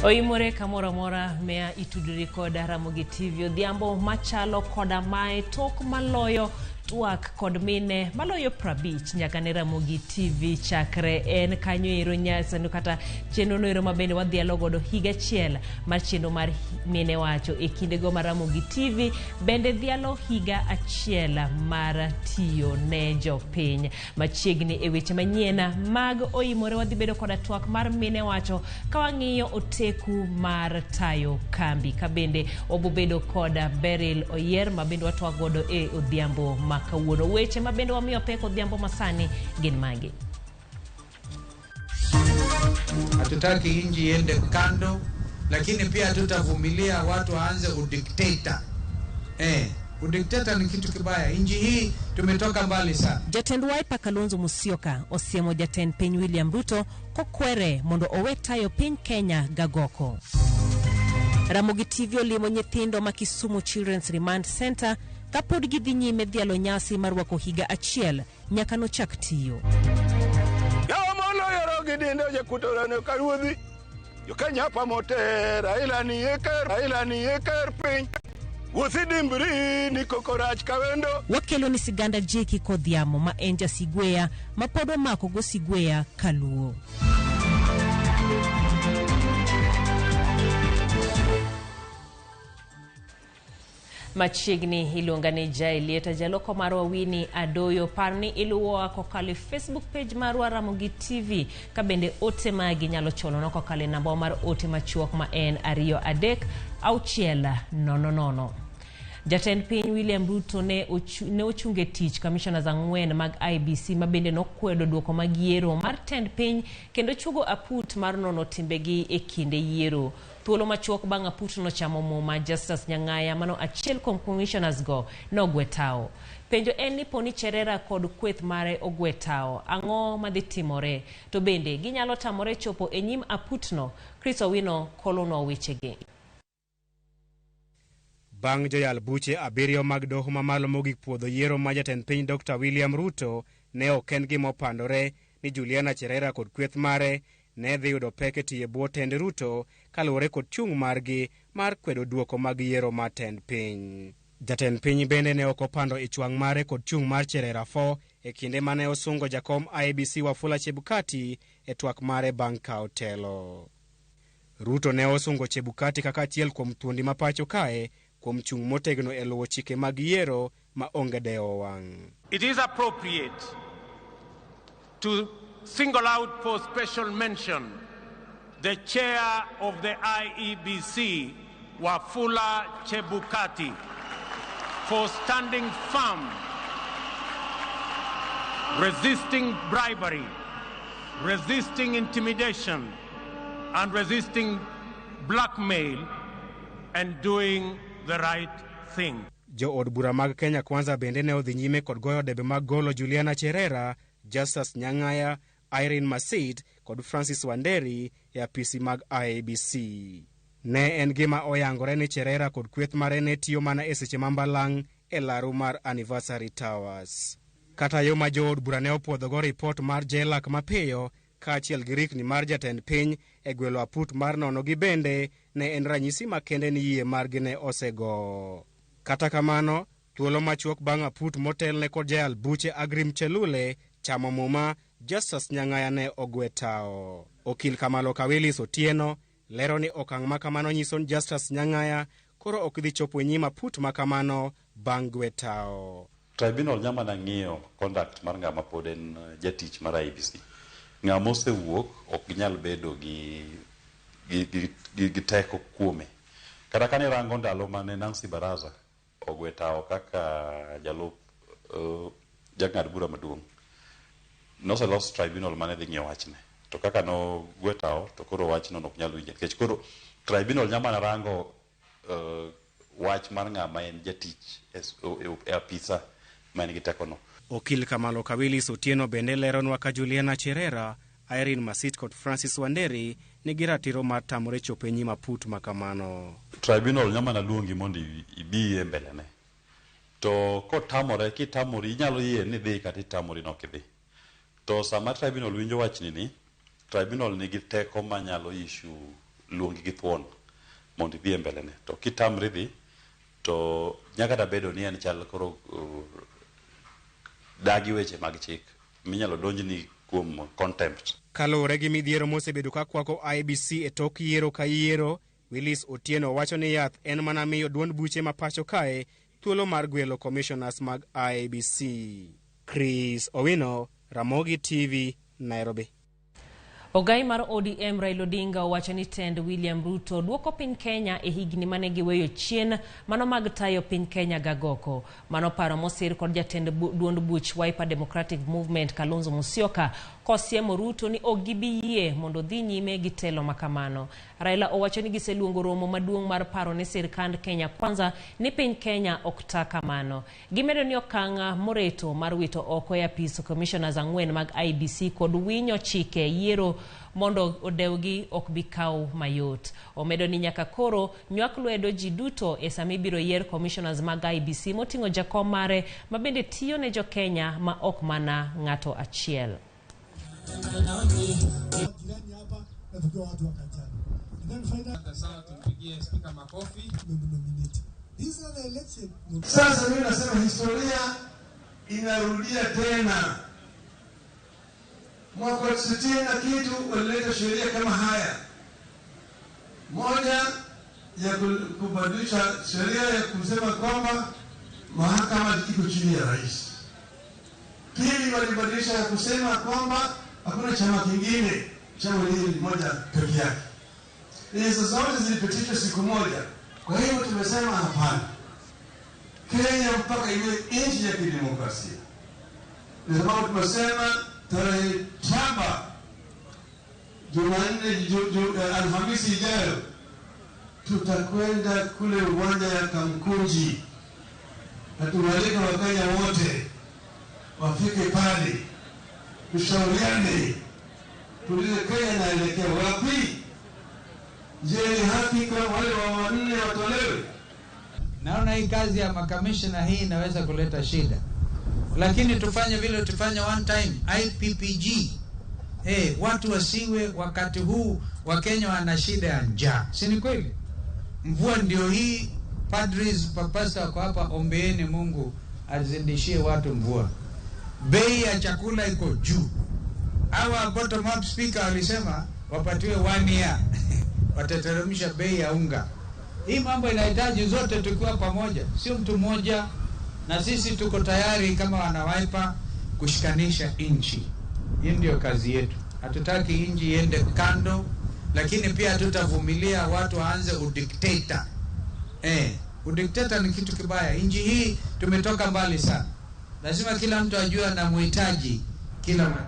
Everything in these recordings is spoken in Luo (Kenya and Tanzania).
Oimore kamoro amora mea itudori koda Ramogi TV odhiambo machalo koda mae tok maloyo twak kod mine maloyo 50 nyaka ne Ramogi TV chakre en kanyo ero nyasano kata chenro no ero mabende wadhialo godo higa achiel mar chenro mar mine wacho e kindego ma Ramogi TV bende dhialo higa achiel mar tiyo ne jopiny. Machiegni e weche manyien mag oimore wadhi bedo koda twak mar mine wacho ka wang'iyo oteku mar tayo kambi ka bende wabobedo koda Beryl Oyier ma bende watwak godo e odhiambo ma kawuono. Weche ma bende wamiyo pek odhiambo masani gin magi. Hatutaki nchi iende kando, lakini pia hatutavumilia watu waanze udikteta. Udikteta ni kitu kibaya. Nchi hii tumetoka mbali sana. Jatend Wiper Kalonzo Musyoka osiemo jatend piny William Ruto kokwere mondo owe tayo piny Kenya gagoko. Ramogi TV olimo nyithindo ma Kisumu Children's Remand Center kapod gidhi nyime dhialo nyasi mar rwako higa achiel nyaka nochak tiyo. Yawa moloyo gi dindo jakutorane ka ruodhi. Jokenya moter Raila ni e ker, Raila ni e ker piny. Wuothi dimbri ni koko rach kawendo. Wakelo ni siganda Jeki Kodhiamo ma en jasigweya ma pod omako go sigweya kaluo. Machiegni iluonga ni Jaelieta, jaloko marwa Winnie Adoyo. Par ni iluwowa kokalo e Facebook page marwa Ramogi TV, ka bende ote magi nyalo cholonwa kokalo e namba mar ote machuok ma en 2 3 6 0 0. Jatend piny William Ruto ne ochunge tich commissioners 4 mag IEBC ma bende nokwedo duoko mag yiero mar tend piny kendo chugo aput mar nono timbegi e kinde yiero. Thuolo machuok bang' aput nochamo muma Justus Nyang'aya mano achiel kuom commissioners go nogwe tao. Penjo en ni poni Cherera kod kweth mare ogwe tao, ang'o madhi timore? To bende ginyalo tamore chopo e nyim aputno? Chris Owino kolonwa wechegi. Bang' joyal buche 7 mag doho mamalo mogik puodho yiero ma jatend piny Dr. William Ruto ne ok en gima opandore ni Juliana Cherera kod kweth mare ne dhi yudo pek e tiyo e bwo tend Ruto kaluwore kod chung' margi mar kwedo duoko mag yiero mar tend piny. Jatend piny bende ne ok opando ich wang' mare kod chung' mar Cherera 4 e kinde mane osungo jakom IEBC Wafula Chebukati e twak mare bang' kawo telo. Ruto ne osungo Chebukati kaka achiel kuom thuondi ma pacho kae kuom chung' motegno e luwo chike mag yiero ma onge dewo wang'. It is appropriate to single out for special mention the chair of the IEBC, Wafula Chebukati, for standing firm, resisting bribery, resisting intimidation, and resisting blackmail, and doing the right thing. Jo od bura mag Kenya Kwanza bende ne odhi nyime kod goyo debe mag golo Juliana Cherera, Justus Nyang'aya, Irene Masit kod Francis Wanderi e apisi mag IEBC. Ne en gima oyangore ni Cherera kod kweth mare ne tiyo mana e seche ma mbalang' e laru mar Anniversary Towers. Kata yo ma jood bura ne opuodhogo ripot mar JLAC mapiyo kaachiel gi rikni mar jatend piny e gwelo aput mar nono gi bende ne en ranyisi makende ni yie margi ne osego. Kata kamano, thuolo machuok bang' aput motelne kod jayal buche Agrim Chelule chamo muma, Justus Nyang'aya ne ogwe tao. Okil Kamalo Kawilis Otieno lero ni okang' ma kamano nyiso ni Justus Nyang'aya koro ok dhi chopo e nyim aput ma kamano bang' gwe tao. Tribunal nyama na ng'iyo conduct mar ng'ama pod en jatich mar IEBC. Ng'ama osewuok ok nyal bedo gi teko kuome. Kata kane rango ndalo mane Nancy Baraza ogwe tao kaka jalup jang'ad bura maduong', noselos tribunal mane dhi ng'iyo wachne. To kaka nogwe tao to koro wachno ok nyal winje nikech koro tribunal nyama na rango wach mar ng'ama en jatich e apisa ma en gi tekono. Okil Kamalo Kawilis Otieno bende leronwa ka Juliana Cherera, Irene Masit kod Francis Wanderi nigi ratiro mar tamore chopo e nyim aput ma kamano. Tribunal nyama na luongi mondo ibi e mbelene. To kotamore, kitamori, inyalo yie ni idhi kata itamori ni ok idhi. To sama tribunal winjo wachni ni, tribunal nigi teko manyalo issue luongi gi thuon mondo idhi e mbelene. To kitamri dhi to nyaka da bedo ni en chal koro dagi weche mag chik minyalo donjni kuom contempt. Kaluwore gi midhiero mosebedo ka kwako IEBC e tok yiero ka yiero, Willis Otieno wacho ni yath en mana miyo duond buche ma pacho kae thuolo mar gwelo commissioners mag IEBC. Chris Owino, Ramogi TV, Nairobi. Ogai mar ODM Raila Odinga owacho ni tend William Ruto duoko piny Kenya e higni mane giweyo chien mano mag tayo piny Kenya gagoko. Mano paro mosir kod jatend duond buch Wiper Democratic Movement Kalonzo Musyoka kosiemo Ruto ni ok gibi yie mondo dhi nyime gi telo makamano. Raila owacho ni giseluongo romo maduong' mar paro ne sirkand Kenya Kwanza ni piny Kenya ok ta kamano. Gimedo ni okang' moreto mar wito oko e apis commissioners 4 mag IEBC kod winyo chike yiero mondo odewgi ok bi kaw mayot. Omedo ni nyaka koro nywak lwedo ji duto e sama ibiro yier commissioners mag IEBC moting'o jakom mare ma bende tiyo ne jo Kenya ma ok mana ng'ato achiel. Sasa mimi nasema historia inarudia tena. Mwaka 60 na kitu walileta sheria kama haya. Moja ya kubadilisha sheria ya kusema kwamba mahakama iko chini ya rais. Pili walibadilisha ya kusema kwamba hakuna chama kingine, chama hili moja peke yake. Hizo zote zilipitishwa siku moja. Kwa hiyo tumesema hapana. Kenya mpaka iwe nchi ya kidemokrasia. Ni sababu tumesema tarehe 7 Jumanne, Alhamisi ijayo tutakwenda kule uwanja ya Kamkunji na tuwalike Wakenya wote wafike pale, tushauriane, tuulize Kenya inaelekea wapi. Je, ni haki kwa wale wa wanne watolewe? Naona hii kazi ya makamishna hii inaweza kuleta shida, lakini tufanye vile tufanye one time IPPG. Watu wasiwe wakati huu Wakenya wana shida ya njaa, si ni kweli? Mvua ndio hii, padris papasa wako hapa, ombeeni Mungu azindishie watu mvua. Bei ya chakula iko juu. Hawa bottom up speaker walisema wapatiwe 1 year watateremsha bei ya unga. Hii mambo inahitaji zote tukiwa pamoja, sio mtu mmoja. Na sisi tuko tayari kama wana Wiper kushikanisha nchi. Hii ndio kazi yetu. Hatutaki nchi iende kando, lakini pia hatutavumilia watu waanze udikteta. Udikteta ni kitu kibaya. Nchi hii tumetoka mbali sana. Lazima kila mtu ajue anamhitaji kila mtu.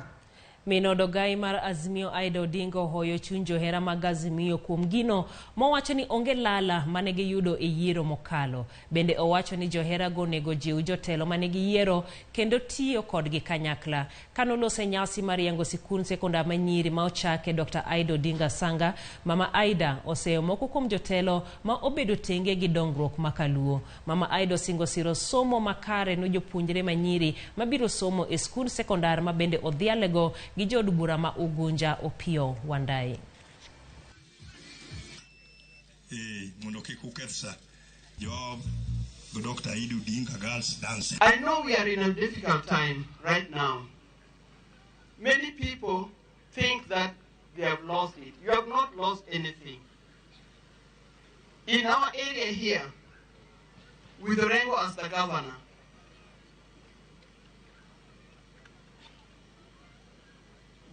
Minodo gai mar Azimio Aida Odinga ohoyo chuny johera mag Azimio kuom gino mowacho ni onge lala mane giyudo e yiero mokalo. Bende owacho ni joherago onego jiw jotelo mane giyiero kendo tiyo kodgi kanyakla. Kanolose nyasi mar yango sikund sekondar ma nyiri ma ochake Dr. Aida Odinga Sanga, Mama Aida oseyo moko kuom jotelo ma obedo tenge gi dongruok ma kaluo. Mama Aida osingo siro somo makare ne jopuonjre ma nyiri mabiro somo e sikund sekondar ma bende odhialego gi jood bura ma Ugunja Opiyo Wandayi. Mondo kik uketh sa. Jo Dr. Aida Odinga Girls Dance. I know we are in a difficult time right now. Many people think that they have lost it. You have not lost anything. In our area here, with Orengo as the governor,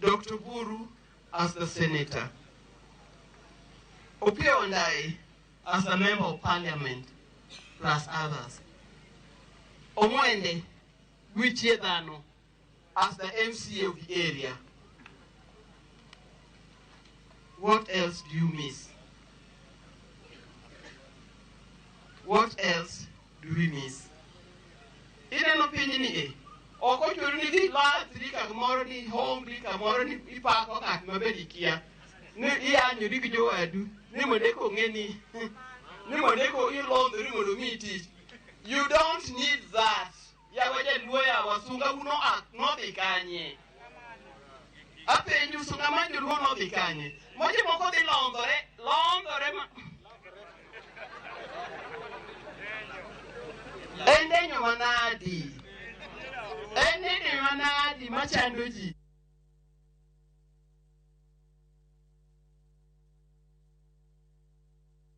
Dr. Buru as the senator, Opiyo Wandayi as a member of parliament, plus others, Omwende Wichiedhano as the MCA of the area. What else do you miss? What else do we miss? Ineno piny ni e, ok ochuno ni dhi lathri kamoro ni hongri kamoro ni ipako ng'at maber ikia ni iyanyori gi jowadu ni mondo eka ong'e ni ni mondo eka ilondhori mondo omiyi tich. You don't need that. Yawa jaluo yawa sunga uno nodhi kanye? Apenjo sunga mar joluo nodhi kanye? Moje moko dhi londhore Londore ma En denyo manadi? En denyo manadi machando ji?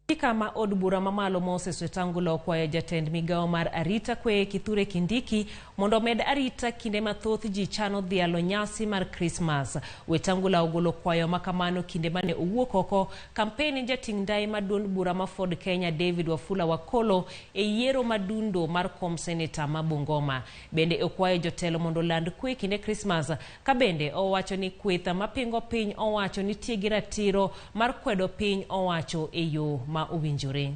Spika ma od bura mamalo Moses Wetangula okwayo jatend migawo mar arita kwe Kithure Kindiki mondo omed arita kinde mathoth ji chano dhialo nyasi mar Krismas. Wetangula ogolo kwayo makamano kinde mane owuok oko kampen jating' ndai ma duond bura ma Ford Kenya David Wafula Wakolo e yiero madundo mar kom seneta ma Bungoma. Bende okwayo jotelo mondo oland kwe kinde Krismas ka bende owacho ni kweth mapingo piny owacho nitie gi ratiro mar kwedo piny owacho e yo ma owinjore.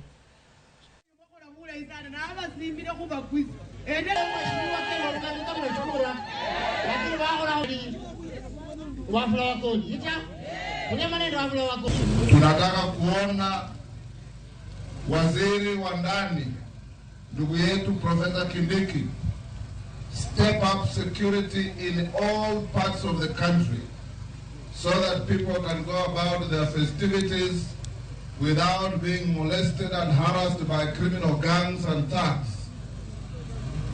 Tunataka kuona waziri wa ndani ndugu yetu Profesa Kindiki step up security in all parts of the country so that people can go about their festivities without being molested and harassed by criminal gangs and thugs.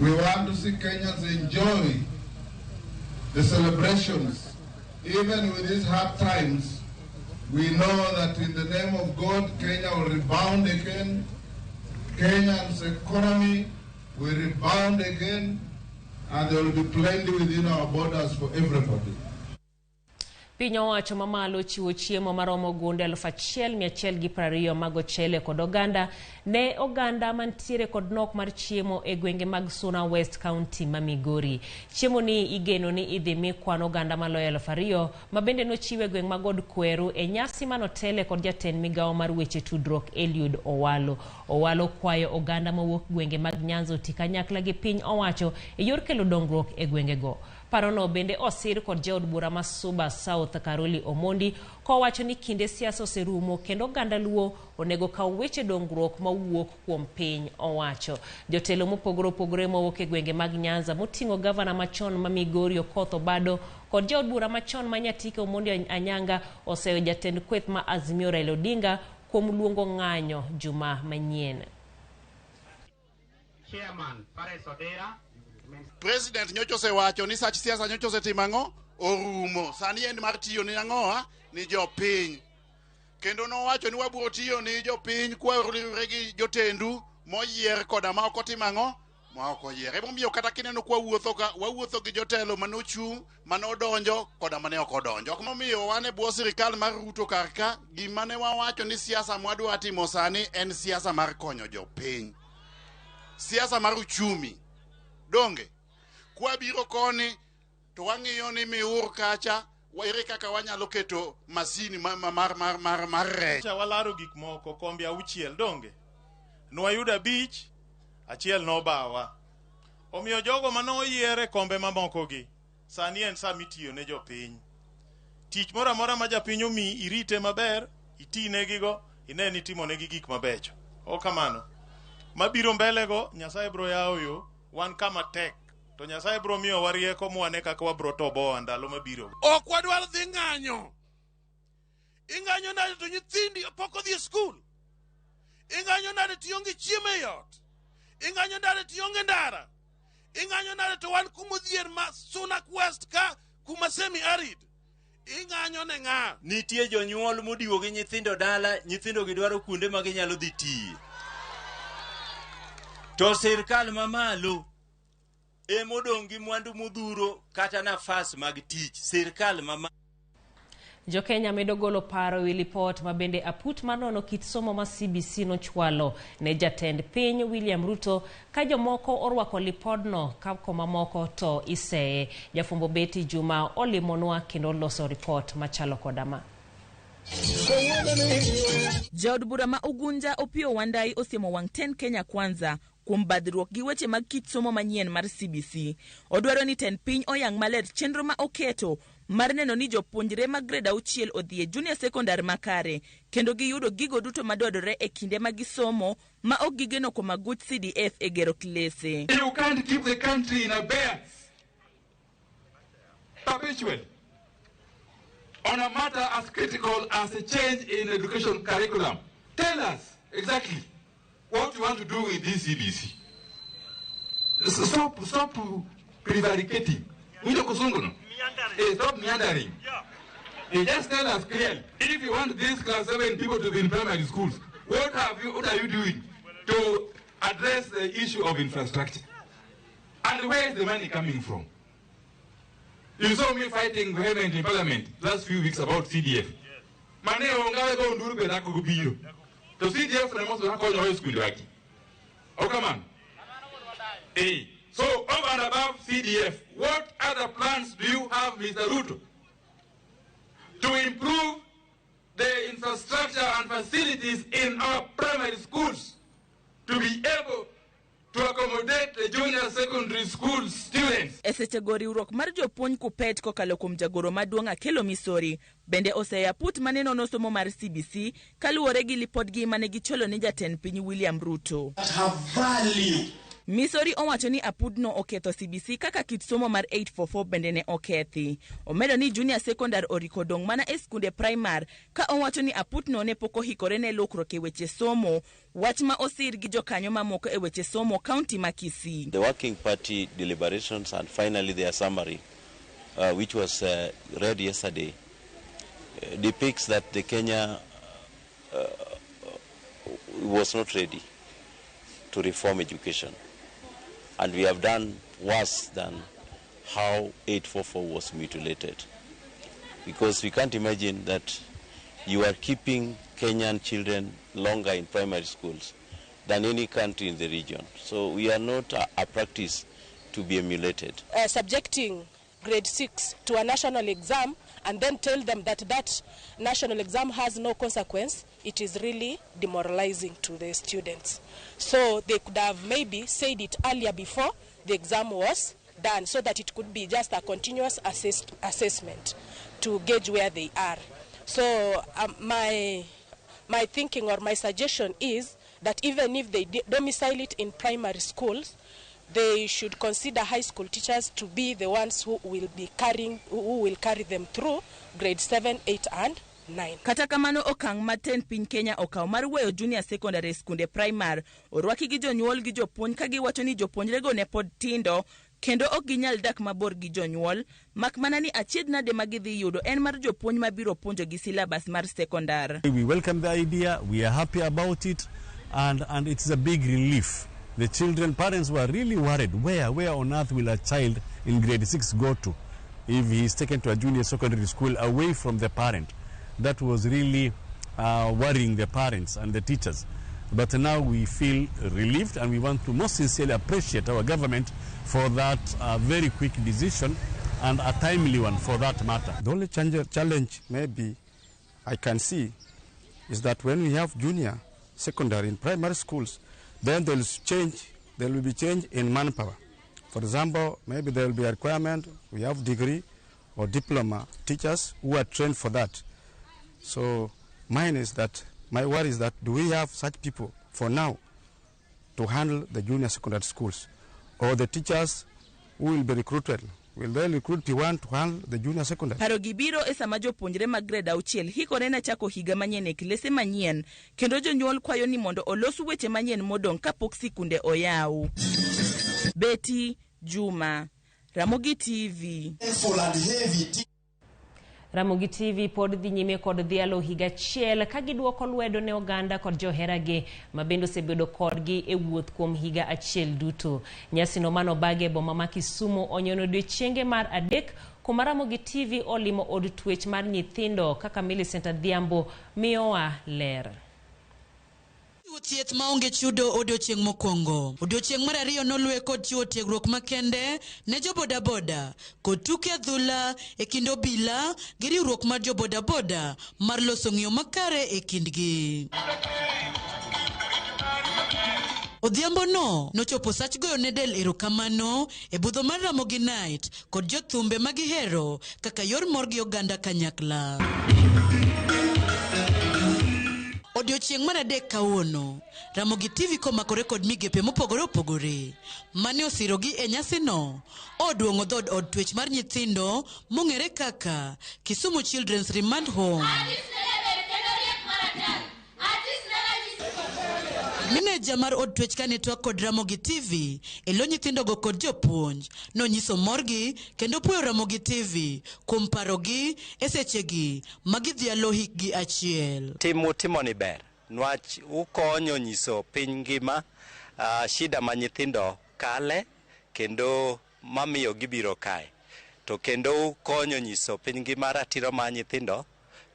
We want to see Kenyans enjoy the celebrations. Even with these hard times, we know that in the name of God, Kenya will rebound again. Kenya's economy will rebound again, and there will be plenty within our borders for everybody. Piny owacho mamalo chiwo chiemo maromo gunde 1120 mag ochele kod oganda ne oganda mantiere kod nok mar chiemo e gwenge mag Suna West County ma Migori. Chiemo ni igeno ni idhi mi kwan oganda maloyo 2000 ma bende nochiwe e gweng' mag Od Kweru e nyasi manotele kod jatend migawo mar weche tudruok Eliud Owalo. Owalo kwayo oganda mawuok gwenge mag Nyanza oti kanyakla gi piny owacho e yor kelo dongruok e gwengego. Parono bende osir kod jaod bura ma Suba South Karoli Omondi kowacho ni kinde siasa oserumo kendo oganda Luo onego kaw weche dongruok mawuok kuom piny owacho. Jotelo mopogore opogore mowuok e gwenge mag Nyanza moting'o gavana machon ma Migori Okoth Obado kod jaod bura machon ma Nyatike Omondi Anyanga oseyo jatend kweth ma Azimio Raila Odinga kuom luongo ng'anyo juma manyien. Chairman Fares Odera. President nyocha osewacho ni sach siasa nyocha osetimo ang'o? Orumo. Sani en mar tiyo ni ang'o ha? Ni jopiny. Kendo nowacho ni wabiro tiyo ni jopiny kwariwre gi jotendu moyier koda ma ok otimo ang'o? Ma ok oyier. Emomiyo kata kineno kwa wuotho ka, wawuotho gi jotelo manochung', manodonjo koda mane ok odonjo. Ok momiyo wan e bwo sirikal mar Ruto kar ka, gima ne wawacho ni siasa mwadwa timo sani en siasa mar konyo jopiny. Siasa mar uchumi. Donge kwabiro koni to wang'iyo ni miur kacha ere kaka wanyalo keto masini mar rech. Walaro gik moko kombe 6 donge nwayudo 5, achiel nobawa. Omiyo jogo manoyier e kombe mamoko gi sani en sa mitiyo ne jopiny. Tich moro amora ma japiny omiyi irite maber, itinegigo, ine ni itimonegi gik mabecho. Ok kamano. Mabiro mbele go Nyasaye biro yawo yo. Wan kama tek to Nyasaye biro miyowa rieko mwane kaka wabiro toboa ndalo mabiro. Ok wadwar dhi ng'anyo. Ing'anyo nade to nyithindi pok odhi e skul? Ing'anyo nade to ionge chiemo e ot? Ing'anyo nade to ionge ndara? Ing'anyo nade to wan kumodhier ma Suna West ka kuma semi arid? Ing'anyo ne ng'a? Nitie jonyuol modiwo gi nyithindo dala, nyithindo gi dwaro kuonde ma ginyalo dhi tiye. To sirkal mamalo emodong' gi mwandu modhuro kata nafas mag tich. Sirkal mamalo. Jokenya medo golo paro ewi lipot ma bende aput mar nono kit somo ma CBC nochwalo ne jatend piny William Ruto ka jomoko orwako lipodno ka komamoko to iseye. Jafwambo Betty Juma olimonwa kendo loso ripot machalo koda ma. Jaod bura ma Ugunja Opiyo Wandayi osiemo wang' 10 Kenya Kwanza kuom badhruok gi weche mag kit somo manyien mar CBC. Odwaro ni tend piny oyang maler chenro ma oketo mar neno ni jopuonjre mag grade 6 odhi e junior secondary makare kendo giyudo gigo duto madwarore e kinde ma gisomo ma ok gigeno kuom aguch CDF e gero klese. You can't keep the country in abeyance perpetually. On a matter as critical as a change in education curriculum, tell us exactly what you want to do with this CBC. Stop prevaricating. Stop meandering. Just tell us clearly, if you want these class 7 people to be in primary schools, what are you doing to address the issue of infrastructure? And where is the money coming from? You saw me fighting vehemently in parliament last few weeks about CDF. Mane ongawe go nduru be nako biro. To CDF na most na konyo school waki. Oh, come on. Hey, so over and above CDF, what other plans do you have, Mr. Ruto, to improve the infrastructure and facilities in our primary schools to be able to accommodate the junior secondary school students? E sechego riwruok mar jopuonj KUPPET kokalo kuom jagoro maduong' Akelo Misori bende oseya put mane nono somo mar CBC kaluwore gi lipodgi mane gichwalo ne jatend piny William Ruto. Misori owacho ni apudno oketho CBC kaka kit somo mar 844 bende ne okethi. Omedo ni junior secondary oriko dong' mana e skunde primar ka owacho ni aputno ne pok ohikore ne lokruok e weche somo, wach ma osir gi jokanyo mamoko e weche somo kaunti ma Kisii. The working party deliberations and finally their summary, which was read yesterday, depicts that the Kenya was not ready to reform education. And we have done worse than how 844 was mutilated. Because we can't imagine that you are keeping Kenyan children longer in primary schools than any country in the region. So we are not a practice to be emulated. Subjecting grade 6 to a national exam and then tell them that that national exam has no consequence, it is really demoralizing to the students. So they could have maybe said it earlier before the exam was done, so that it could be just a continuous assessment to gauge where they are. So my thinking or my suggestion is that even if they domicile it in primary schools, they should consider high school teachers to be the ones who will be carrying, who will carry them through grade 7, 8 and 9. Kata kamano okang' ma tend piny Kenya okaw mar weyo junior secondary skunde primar orwaki gi jonyuol gi jopuonj ka giwacho ni jopuonjrego ne pod tindo kendo ok ginyal dak mabor gi jonyuol, mak mana ni achiedh nade ma gidhi yudo en mar jopuonj mabiro puonjo gi syllabus mar sekondar. We welcome the idea, we are happy about it, and it's a big relief. The children, parents were really worried, where on earth will a child in grade 6 go to if he is taken to a junior secondary school away from the parent? That was really worrying the parents and the teachers. But now we feel relieved, and we want to most sincerely appreciate our government for that very quick decision, and a timely one for that matter. The only challenge maybe I can see is that when we have junior secondary in primary schools, then there will be change in manpower. For example, maybe there will be a requirement, we have degree or diploma teachers who are trained for that. So mine is that, my worry is that do we have such people for now to handle the junior secondary schools? Or the teachers who will be recruited, will they recruit P1 to handle the junior secondary? Paro gi biro e sama jopuonjre mag grade 6 hikore ne chako higa manyien e klese manyien, kendo jonyuol kwayo ni mondo olos weche manyien modong' kapok sikunde oyaw. Betty Juma, Ramogi TV. Ramogi TV pod dhi nyime kod dhialo higa achiel ka giduoko lwedo ne oganda kod joheragi ma bende osebedo kodgi e wuoth kuom higa achiel duto. Nyasino manobagi e boma ma Kisumu onyono odiechienge mar 3 kuma Ramogi TV olimo od twech mar nyithindo kaka Millicent Adhiambo miyowa ler. Thieth maonge chudo odiochieng' mokwongo. Odiochieng' mar ariyo noluwe kod chiwo tiegruok makende ne jobodaboda kod tuke adhula e kind obila gi riwruok mar jobodaboda mar loso ng'iyo makare e kindgi. Odhiambo no nochopo sach goyo ne del erokamano e budho mar Ramogi Night kod jothumbe magihero kaka yor mor gi oganda kanyakla. Odiochieng' mar adek kawuono, Ramogi TV komakore kod migepe mopogore opogore mane osirogi e nyasino oduong'o dhood od twech mar nyithindo mong'ere kaka Kisumu Children's Remand Home. Meneja mar od twech kane twak kod Ramogi TV e lo nyithindogo kod jopuonj nonyiso morgi kendo puoyo Ramogi TV kuom parogi e sechegi ma gidhialo hikgi achiel. Tim mutimoni ber nwach ukonyo nyiso piny ngima shida ma nyithindo kale kendo mamiyo gibiro kae. To kendo ukonyo nyiso piny ngima ratiro ma nyithindo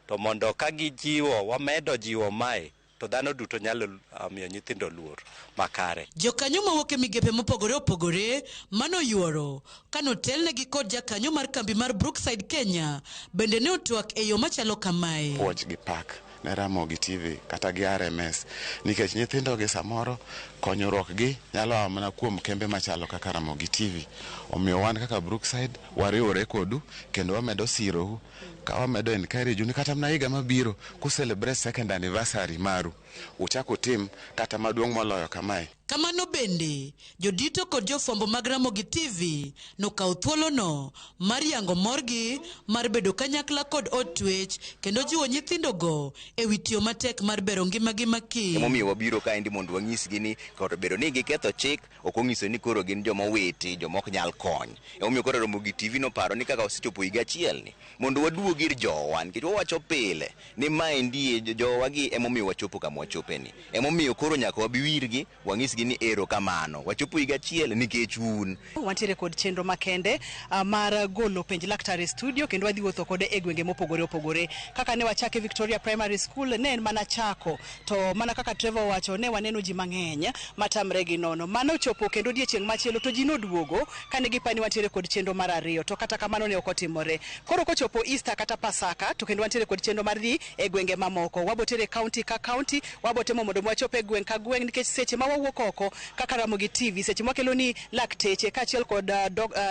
to mondo ka gijiwo wamedo jiwo mae to dhano duto nyalo miyo nyithindo luor makare. Jokanyo mawuok e migepe mopogore opogore manoyuoro kanotelnegi kod jakanyo mar kambi mar Brookside Kenya bende ne otwak e yo machalo kamae. Puoch gi pak ne Ramogi TV kata gi RMS nikech nyithindo gi samoro konyruok gi nyalo a mana kuom kembe machalo kaka Ramogi TV. Omiyo wan kaka Brookside wariwore kodu kendo wamedo sirou ka wamedo encourage ni kata mana higa mabiro ku celebrate second anniversary maru uchak utim kata maduong' moloyo kamae. Kamano bende, jodito kod jofwambo mag Ramogi TV nokawo thuolono mar yango morgi mar bedo kanyakla kod od twech kendo jiwo nyithindogo e wi tiyo matek mar bero ngimagi makiny. Emomiyo wabiro kaendi mondo wanyisgi ni kata obedo ni giketho chik, ok onyiso ni koro gin joma owiti, joma ok nyal kony. Emomiyo koro Ramogi TV noparo ni kaka wasechopo higa achiel ni, mondo waduog ir jowa, nikech wawacho pile ni maendi jowagi emomiyo wachopo kama wachopeni. Emomiyo koro nyaka wabi irgi, wanyisgi ni ero kamano, wachopo higa achiel nikech un. Wantiere kod chenro makende mar golo penj laktar e studio kendo wadhi wuotho kode e gwenge mopogore opogore. Kaka ne wachake Victoria Primary School ne en mana chako, to mana kaka Trevor owacho ne waneno ji mang'eny matamre gi nono. Mano ochopo kendo odiechieng' machielo to ji noduogo kane gipani wantiere kod chenro mar ariyo, to kata kamano ne ok otimore. Koro kochopo Easter kata Pasaka to kendo wantiere kod chenro mar dhi e gwenge mamoko. Wabotere county ka county, wabotemo mondo wachop e gweng' ka gweng' nikech seche ma wawuok oko kaka Ramogi TV seche mwakelo ni lakteche kaachiel kod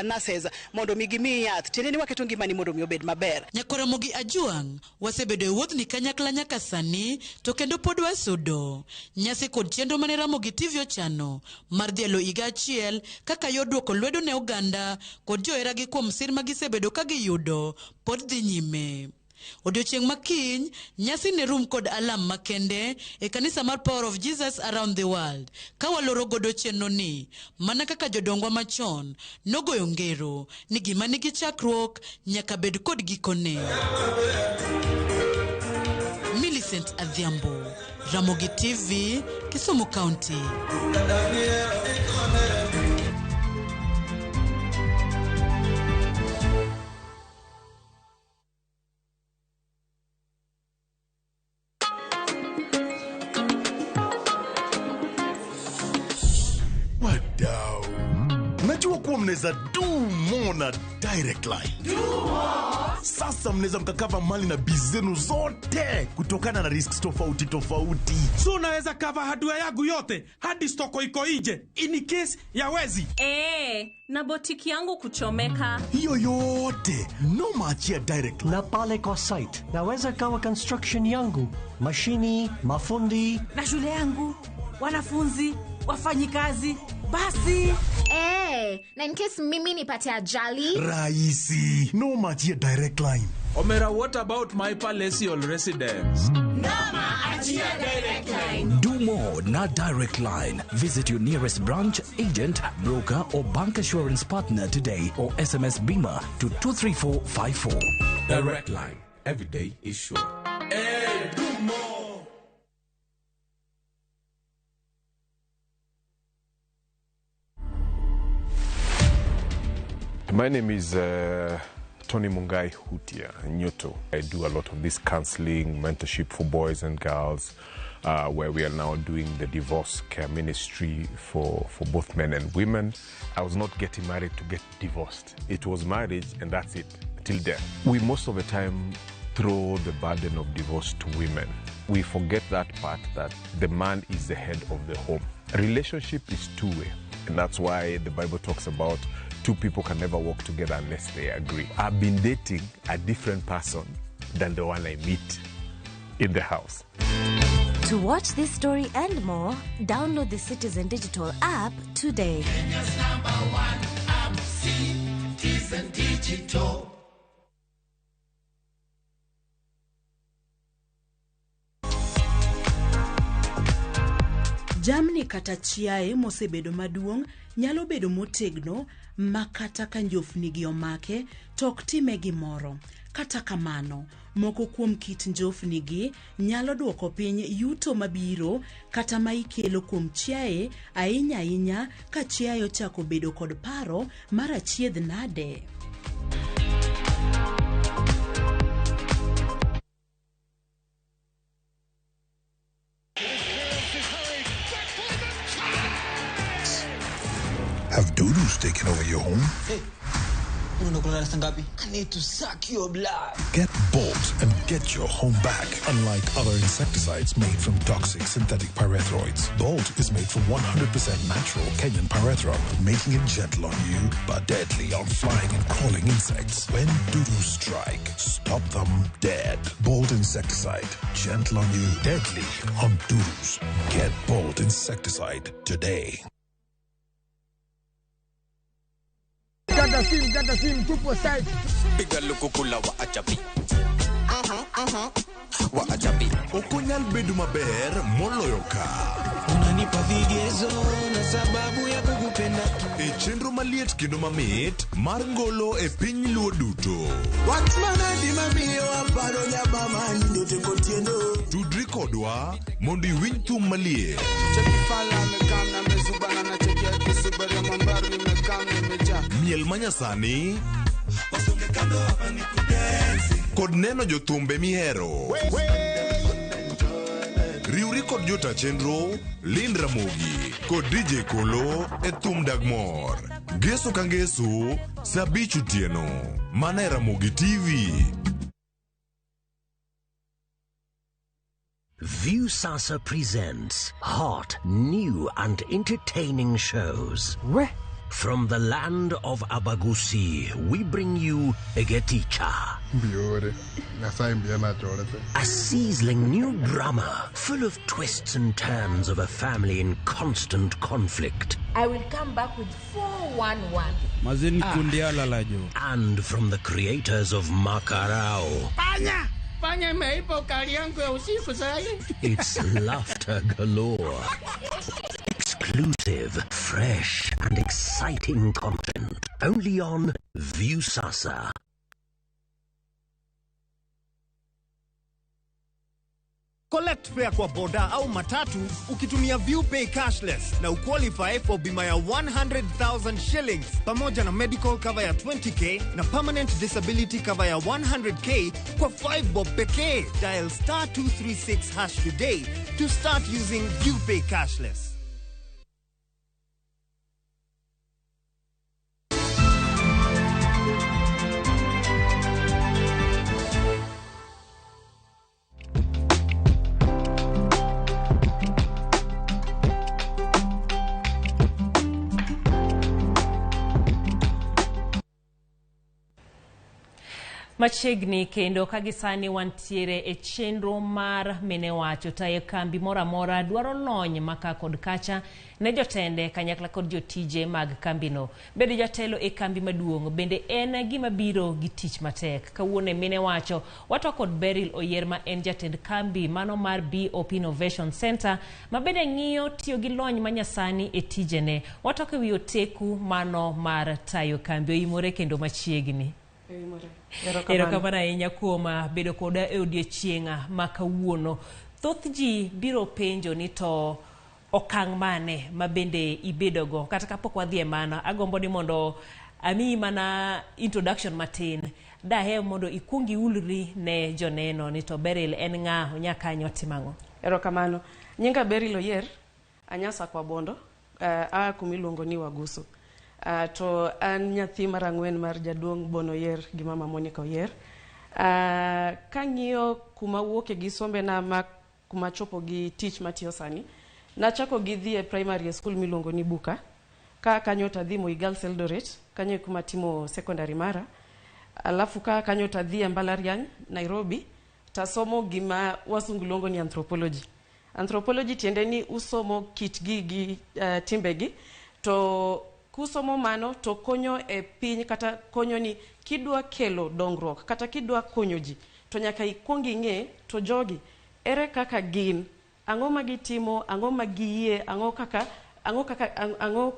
nurses mondo mi gimiyi yath, tiende ni waketo ngimani mondo mi obed maber. Nyako Ramogi Ajuang' wasebedo e wuodhni kanyakla nyaka sani to kendo pod wasudo. Nyasi kod chenro mane Ramogi TV ochano mar dhialo higa achiel kaka yor duoko lwedo ne oganda kod joheragi kuom sir ma gisebedo ka giyudo pod dhi nyime. Odiochieng' makiny, nyasi ne rum kod alam makende e kanisa mar Power of Jesus Around the World ka waloro godo chenro ni mana kaka jodongwa machon nogoyo ngero ni gima nigi chakruok nyaka bed kod gikone. Millicent Adhiambo, Ramogi TV, Kisumu County. Wadau, najua kuwa mnaweza do more na Direct Line. Do more. Sasa mnaweza mkakava mali na biz zenu zote kutokana na risks tofauti tofauti. So unaweza cover hardware yangu yote hadi stoko iko nje in case ya wezi. Na botiki yangu kuchomeka. Hiyo yote no maachia Direct Line. Na pale kwa site naweza kawa construction yangu, mashini, mafundi na shule yangu, wanafunzi, wafanyikazi, basi. Na in case mimi nipate ajali. Rahisi, no maachia Direct Line. Omera, what about my palatial residence? Noma achia Direct Line. Do more na Direct Line. Visit your nearest branch, agent, broker or bank assurance partner today or SMS BIMA to 23454. Direct Line. Every day is sure. Hey, do more. My name is Tony Mungai Hutia Nyoto. I do a lot of this counseling, mentorship for boys and girls, where we are now doing the divorce care ministry for both men and women. I was not getting married to get divorced. It was marriage and that's it, till death. We most of the time throw the burden of divorce to women. We forget that part, that the man is the head of the home. Relationship is two-way, and that's why the Bible talks about two people can never walk together unless they agree. I've been dating a different person than the one I meet in the house. To watch this story and more, download the Citizen Digital app today. Kenya's number one app, Citizen Digital. Jamni kata chiaye mosebedo maduong' nyalo bedo motegno ma kata ka njofnigi omake to ok time gimoro. Kata kamano, moko kuom kit njofnigi nyalo duoko piny yuto mabiro kata ma ikelo kuom chiaye ahinya ahinya ka chiaye ochako bedo kod paro mar achiedh nade. Have dudus taken over your home? Hey, I need to suck your blood. Get Bolt and get your home back. Unlike other insecticides made from toxic synthetic pyrethroids, Bolt is made from 100% natural Kenyan pyrethrum, making it gentle on you but deadly on flying and crawling insects. When dudus strike, stop them dead. Bolt insecticide, gentle on you, deadly on dudus. Get Bolt insecticide today. Kata sim, tupo site. Piga lukukula wa achapi. Wa achapi. Okonyal bedo maber moloyo ka. Unanipa vigezo na sababu ya kukupenda. E chenro maliet kendo mamit mar ngolo e piny Luo duto. Wach manadi mamiyo aparo nyabama ndote kotieno. Tudri kodwa mondo iwinj thum maliet. Miel manyasani kod neno jothumbe mihero. Riwri kod jota chenro Lynn Ramogi kod DJ Kolo e thum dag mor. Ngeso ka ngeso saa 5 otieno mana e Ramogi TV. Viusasa presents hot, new and entertaining shows. From the land of Abagusi, we bring you Egeticha. A sizzling new drama full of twists and turns of a family in constant conflict. I will come back with 411. And from the creators of Makarao. Panya! Panya imeiba ukali yangu ya usiku sahi. It's laughter galore. Exclusive, fresh and exciting content. Only on Viusasa. Collect fare kwa boda au matatu ukitumia ViewPay cashless na uqualify for bima ya 100,000 shillings pamoja na medical cover ya 20k na permanent disability cover ya 100k kwa 5 bob pekee. Dial star 236 hash today to start using ViewPay cashless. Machiegni kendo kagisani wantiere e chenro mar mine wacho tayo kambi moro amora dwaro lony maka kod kacha ne jotende kanyakla kod jotije mag kambino. Bedo jatelo e kambi maduong' bende en gima biro gi tich matek. Kawuono mine wacho watwa kod Beryl Oyier ma en jatend kambi mano mar BOP Innovation Center ma bende ng'iyo tiyo gi lony manyasani e tijene. Watwak e wi oteku mano mar tayo kambi oimore kendo machiegni. Erokamano ahinya kuom bedo koda e odiechieng' ma kawuono. Thoth ji biro penjo ni to okang' mane ma bende ibedogo. Kata kapok wadhi e mano, agombo ni mondo amiyi mana introduction matin. Daher mondo ikuong iulri ne joneno ni to Beryl en ng'a, onya kanyo otimo ang'o? Erokamano. Nyinga Beryl Oyier, anyasa kwa Bondo, aa kumiluongo ni Wagusu. To an nyathi mar ang'wen mar jaduong' Bono Oyier gi mama Monica Oyier. Kang'iyo kuma wuoke gi sombe na ma kuma chopo gi tich matiyo sani, nachako gi dhi e primary school miluongo ni Buka. Ka kanyo tadhi Moi Girls Eldoret, kanyo e kuma timo secondary mara. Alafu ka kanyo tadhi e mbalariany Nairobi, tasomo gima wasungu luongo ni anthropology. Anthropology tiende ni usomo kitgi gi timbegi, to kusomo mano to konyo e piny kata konyo ni kidwa kelo dongruok kata kidwa konyo ji to nyaka ikuong ing'e to jogi ere kaka gin, ang'o ma gitimo, ang'o ma giyie, ang'o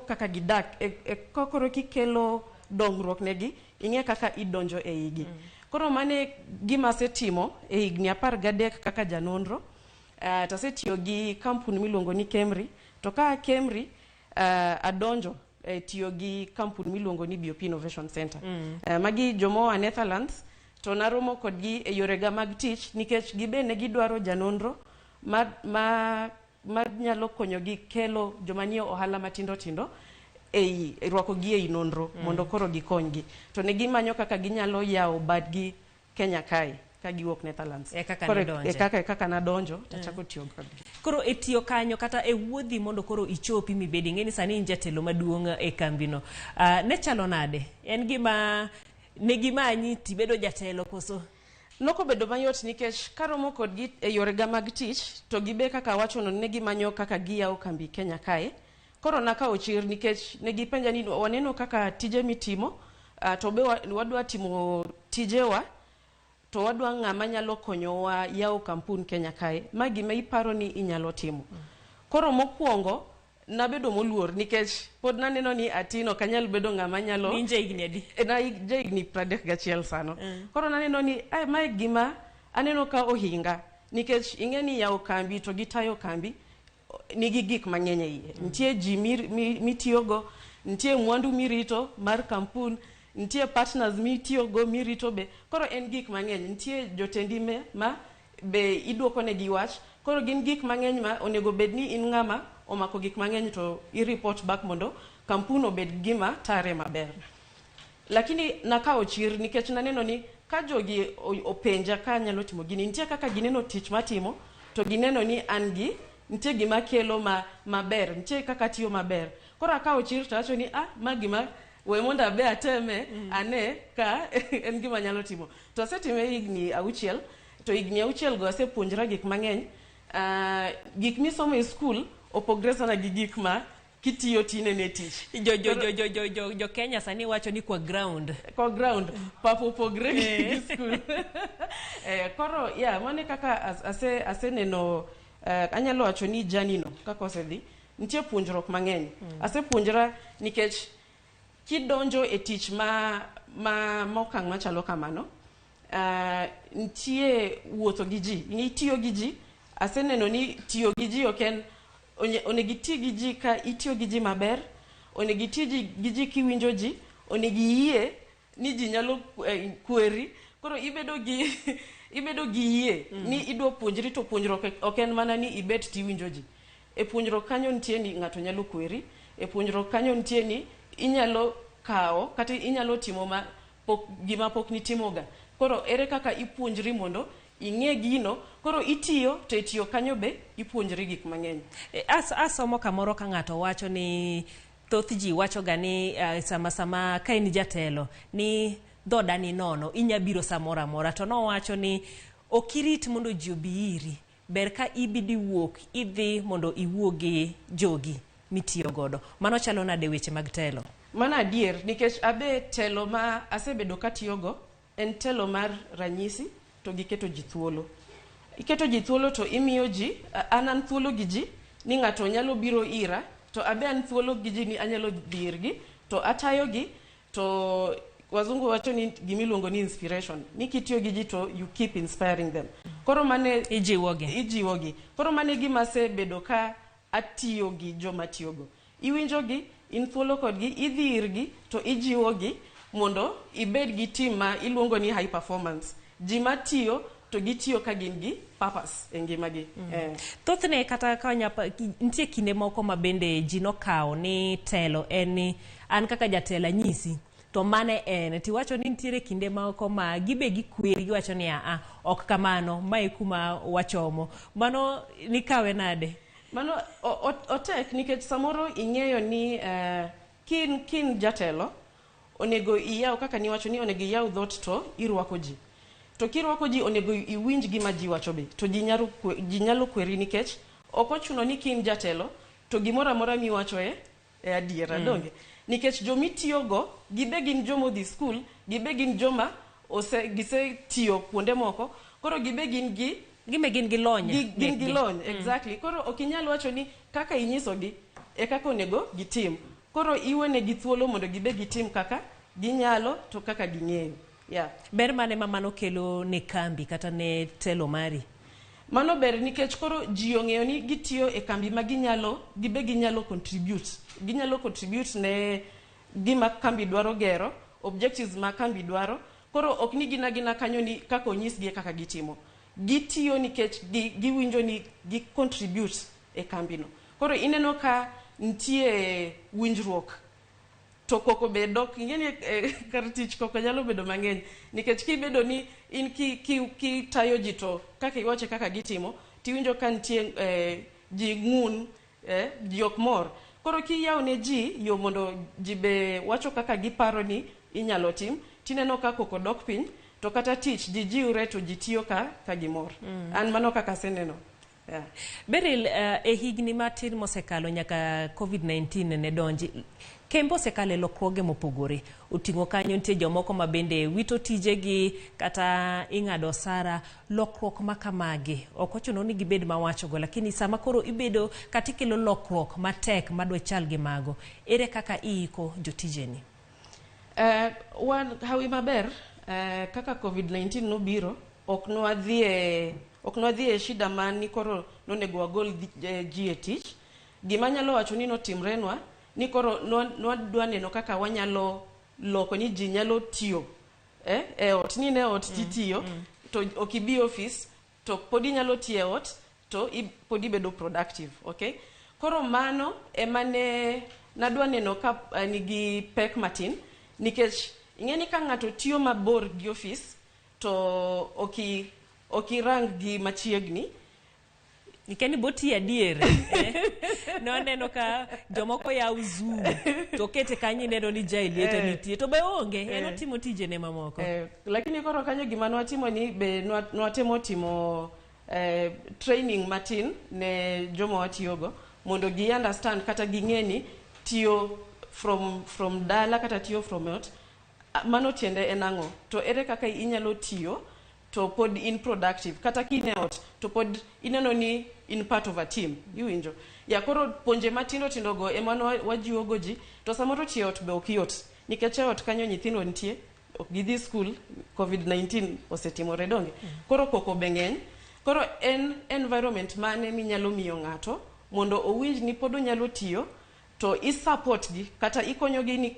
kaka gidak, e koro kikelo dongruok negi ing'e kaka idonjo e igi. Koro mane gima asetimo e higni 13 kaka janonro. To asetiyo gi kampuni miluongo ni Kemri, to ka Kemri adonjo tiyo gi kampuni miluongo ni BOP Innovation Center. Magi jomoa Netherlands, to naromo kodgi e yorega mag tich nikech gibe ne gidwaro janonro ma nyalo konyogi kelo joma nie ohala matindo tindo ei rwakogi ei nonro mondo koro gikonygi. To ne gimanyo kaka ginyalo yawo badgi Kenya kae ka giwuok Netherlands. E kaka nidonje. Kaka nadonjo tachako tiyo kodgi. Koro e tiyo kanyo kata e wuodhi mondo koro ichopi mibedi, ing'e ni sani in jatelo maduong' e kambino. Ne chalo nade? En gima ne gimanyi tibedo jatelo koso? Nokobedo mayot nikech karomo kodgi e yorega mag tich to gibe kaka wachono ne gimanyo kaka giyawo kambi Kenya kae. Koro nakawo chir nikech ne gipenja ni waneno kaka tije mitimo, to be wadwa timo tijewa, to wadwa ng'ama nyalo konyowa yawo kampun Kenya kae. Ma gima iparo ni inyalo timo. Koro mokwongo nabedo moluor nikech pod naneno ni atin ok anyal bedo ng'ama nyalo. Ni higni adi? Na higni 31 sano. Koro naneno ni mae gima aneno ka ohinga nikech ing'e ni yawo kambi to gitayo kambi nigi gik mang'eny e iye. Nitie ji mitiyogo, nitie mwandu mirito mar kampun, nitie partners mitiyogo mirito be. Koro en gik mang'eny, nitie jotendi ma be iduoko negi wach. Koro gin gik mang'eny ma onego bed ni in ng'ama omako gik mang'eny to i report back mondo kampun obed gima tare maber. Lakini nakawo chir nikech naneno ni ka jogi openja ka anyalo timo gini, nitie kaka gineno tich matimo to gineno ni an gi nitie gima kelo maber, nitie kaka tiyo maber. Koro akawo chir to awacho ni ma gima we mondo abe ateme ane ka en gima anyalo timo. To asetime higni 6, to higni 6 go asepuonjra gik mang'eny. Gik misomo e skul opogre sana gi gik ma kitiyo tinene tich. Jo Kenya sani wacho ni kwa ground. Kwa ground, papo opogre gi skul. Koro yeah, mane kaka aseneno anyalo wacho ni journey no kaka osedhi nitie puonjruok mang'eny. Asepuonjra nikech kidonjo e tich ma okang' machalo kamano, nitie wuotho gi ji, itiyo gi ji. Aseneno ni tiyo gi ji ok en onego iti gi ji ka itiyo gi ji maber, onego iti gi ji kiwinjo ji, onego iyie ni ji nyalo kweri. Koro ibedo gi yie ni idwa puonjri, to puonjruok ok en mana ni ibet tiwinjo ji. E puonjruok kanyo nitie ni ng'ato nyalo kweri, e puonjruok kanyo nitie ni inyalo kawo kata inyalo timo gima pok nitimoga. Koro ere kaka ipuonjri mondo ing'e gino. Koro itiyo to itiyo kanyo be ipuonjri gik mang'eny. Asomo kamoro ka ng'ato wacho ni thoth ji wachoga ni sama ka in jatelo ni dhoda ni nono inya biro samoro amora, to nowacho ni ok irit mondo ji obi iri, ber ka ibidi wuok idhi mondo iwuo gi jogi mitiyo godo. Mano chalo nade weche mag telo? Mano adier nikech abe telo ma asebedo katiyogo en telo mar ranyisi to giketo ji thuolo. Iketo ji thuolo to imiyo ji, an thuolo gi ji ni ng'ato nyalo biro ira, to abe an thuolo gi ji ni anyalo dhi irgi to atayogi. To wazungu wacho ni gimiluongo ni inspiration, ni kitiyo gi ji to you keep inspiring them. Koro mane ijiwogi. Koro mane gima asebedo ka atiyo gi joma tiyogo. Iwinjogi, in thuolo kodgi, idhi irgi to ijiwogi mondo ibed gi team ma iluongo ni high performance. Ji matiyo to gitiyo ka gin gi purpose e ngimagi. Thothne kata ka nitie kinde moko ma bende ji nokawo ni telo en ni an kaka jatelo anyisi to mane en tiwacho ni nitiere kinde moko ma gibe gikweri giwacho ni a ok kamano, mae kuma wachomo. Mano nikawe nade? Mano otek nikech samoro ing'eyo ni kin jatelo onego iyaw, kaka niwacho ni onego iyaw dhoot to irwako ji. To kirwako ji onego iwinj gima ji wacho be. To ji nyalo kweri nikech Ok ochuno ni ka in jatelo to gimoro amora miwacho e e adiera. Donge nikech jomitiyogo gibe gin jomodhi skul, gibe gin joma ose gisetiyo kuonde moko, koro gibe gin gi gibe gin gi lony. Gin gi mekgi. lony. Exactly. Koro ok inyal wacho ni kaka inyisogi e kaka onego gitim. Koro iwenegi thuolo mondo gibe gitim kaka ginyalo to kaka ging'eyo, yeah. Ber mane ma mano kelo ne kambi kata ne telo mari? Mano ber nikech koro ji ong'eyo ni gitiyo e kambi ma ginyalo gibe ginyalo contribute, ginyalo contribute ne gima kambi dwaro gero, objectives ma kambi dwaro. Koro ok ni gin agina kanyo ni kaka onyisgi e kaka gitimo. Gitiyo nikech giwinjo ni gi contribute e kambino. Koro ineno ka nitie winjruok to koko be dok. Ing'e ni kar tich koko nyalo bedo mang'eny nikech kibedo ni in kitayo ji to kaka iwacho e kaka gitimo, tiwinjo ka nitie ji ng'un, ji ok mor. Koro kiyawo ne ji yo mondo ji be wacho kaka giparo ni inyalo tim, tineno ka koko dok piny to kata tich ji jiwre to ji tiyo ka gimor. An mano kaka aseneno, yeah. Beryl, e higni matin mosekalo nyaka COVID-19 ne donji, kembe osekalo e lokruoge mopogore. Oting'o kanyo nitie jomoko ma bende wito tijegi kata ing'ado osara. Lokruok ma kamagi ok ochuno ni gibed mawachogo, lakini sama koro ibedo kata ikelo lokruok matek madwa chal gi mago, ere kaka iiko jotijeni? Wan hawi maber, kaka COVID-19 nobiro, ok nwadhi e shida ma ni koro nonego wagol ji e tich. Gima anyalo wacho ni notimrenwa ni koro nwadwa neno kaka wanyalo loko ni ji nyalo tiyo e ot, ni ne ot titiyo to ok ibi ofis to pod inyalo tiyo e ot to pod ibedo productive, okay? Koro mano ema ne nadwa neno ka nigi pek matin nikech ing'e ni ka ng'ato tiyo mabor gi ofis to ok irang gi machiegni. Ikia ni boti adier, eh? Nwaneno ka jomoko yawo Zoom to kete kanyo, ineno ni ja liete nitie to be onge en otimo tijene mamoko. Lakini koro kanyo gima nwatimo ni be nwatemo timo training matin ne joma watiyogo mondo gi understand kata ging'e ni tiyo from dala kata tiyo from ot, mano tiende en ang'o, to ere kaka inyalo tiyo to pod in productive kata ka in e ot to pod ineno ni in part of a team, iwinjo ya? Koro puonje matindo tindo go ema wajiwo go ji. To samoro tiyo e ot be ok yot nikech e ot kanyo nyithindo nitie, ok gidhi skul, COVID-19 osetimore, donge? Koro koko be ng'eny. Koro en environment mane minyalo miyo ng'ato mondo owinj ni pod onyalo tiyo to i support gi kata ikonyogi ni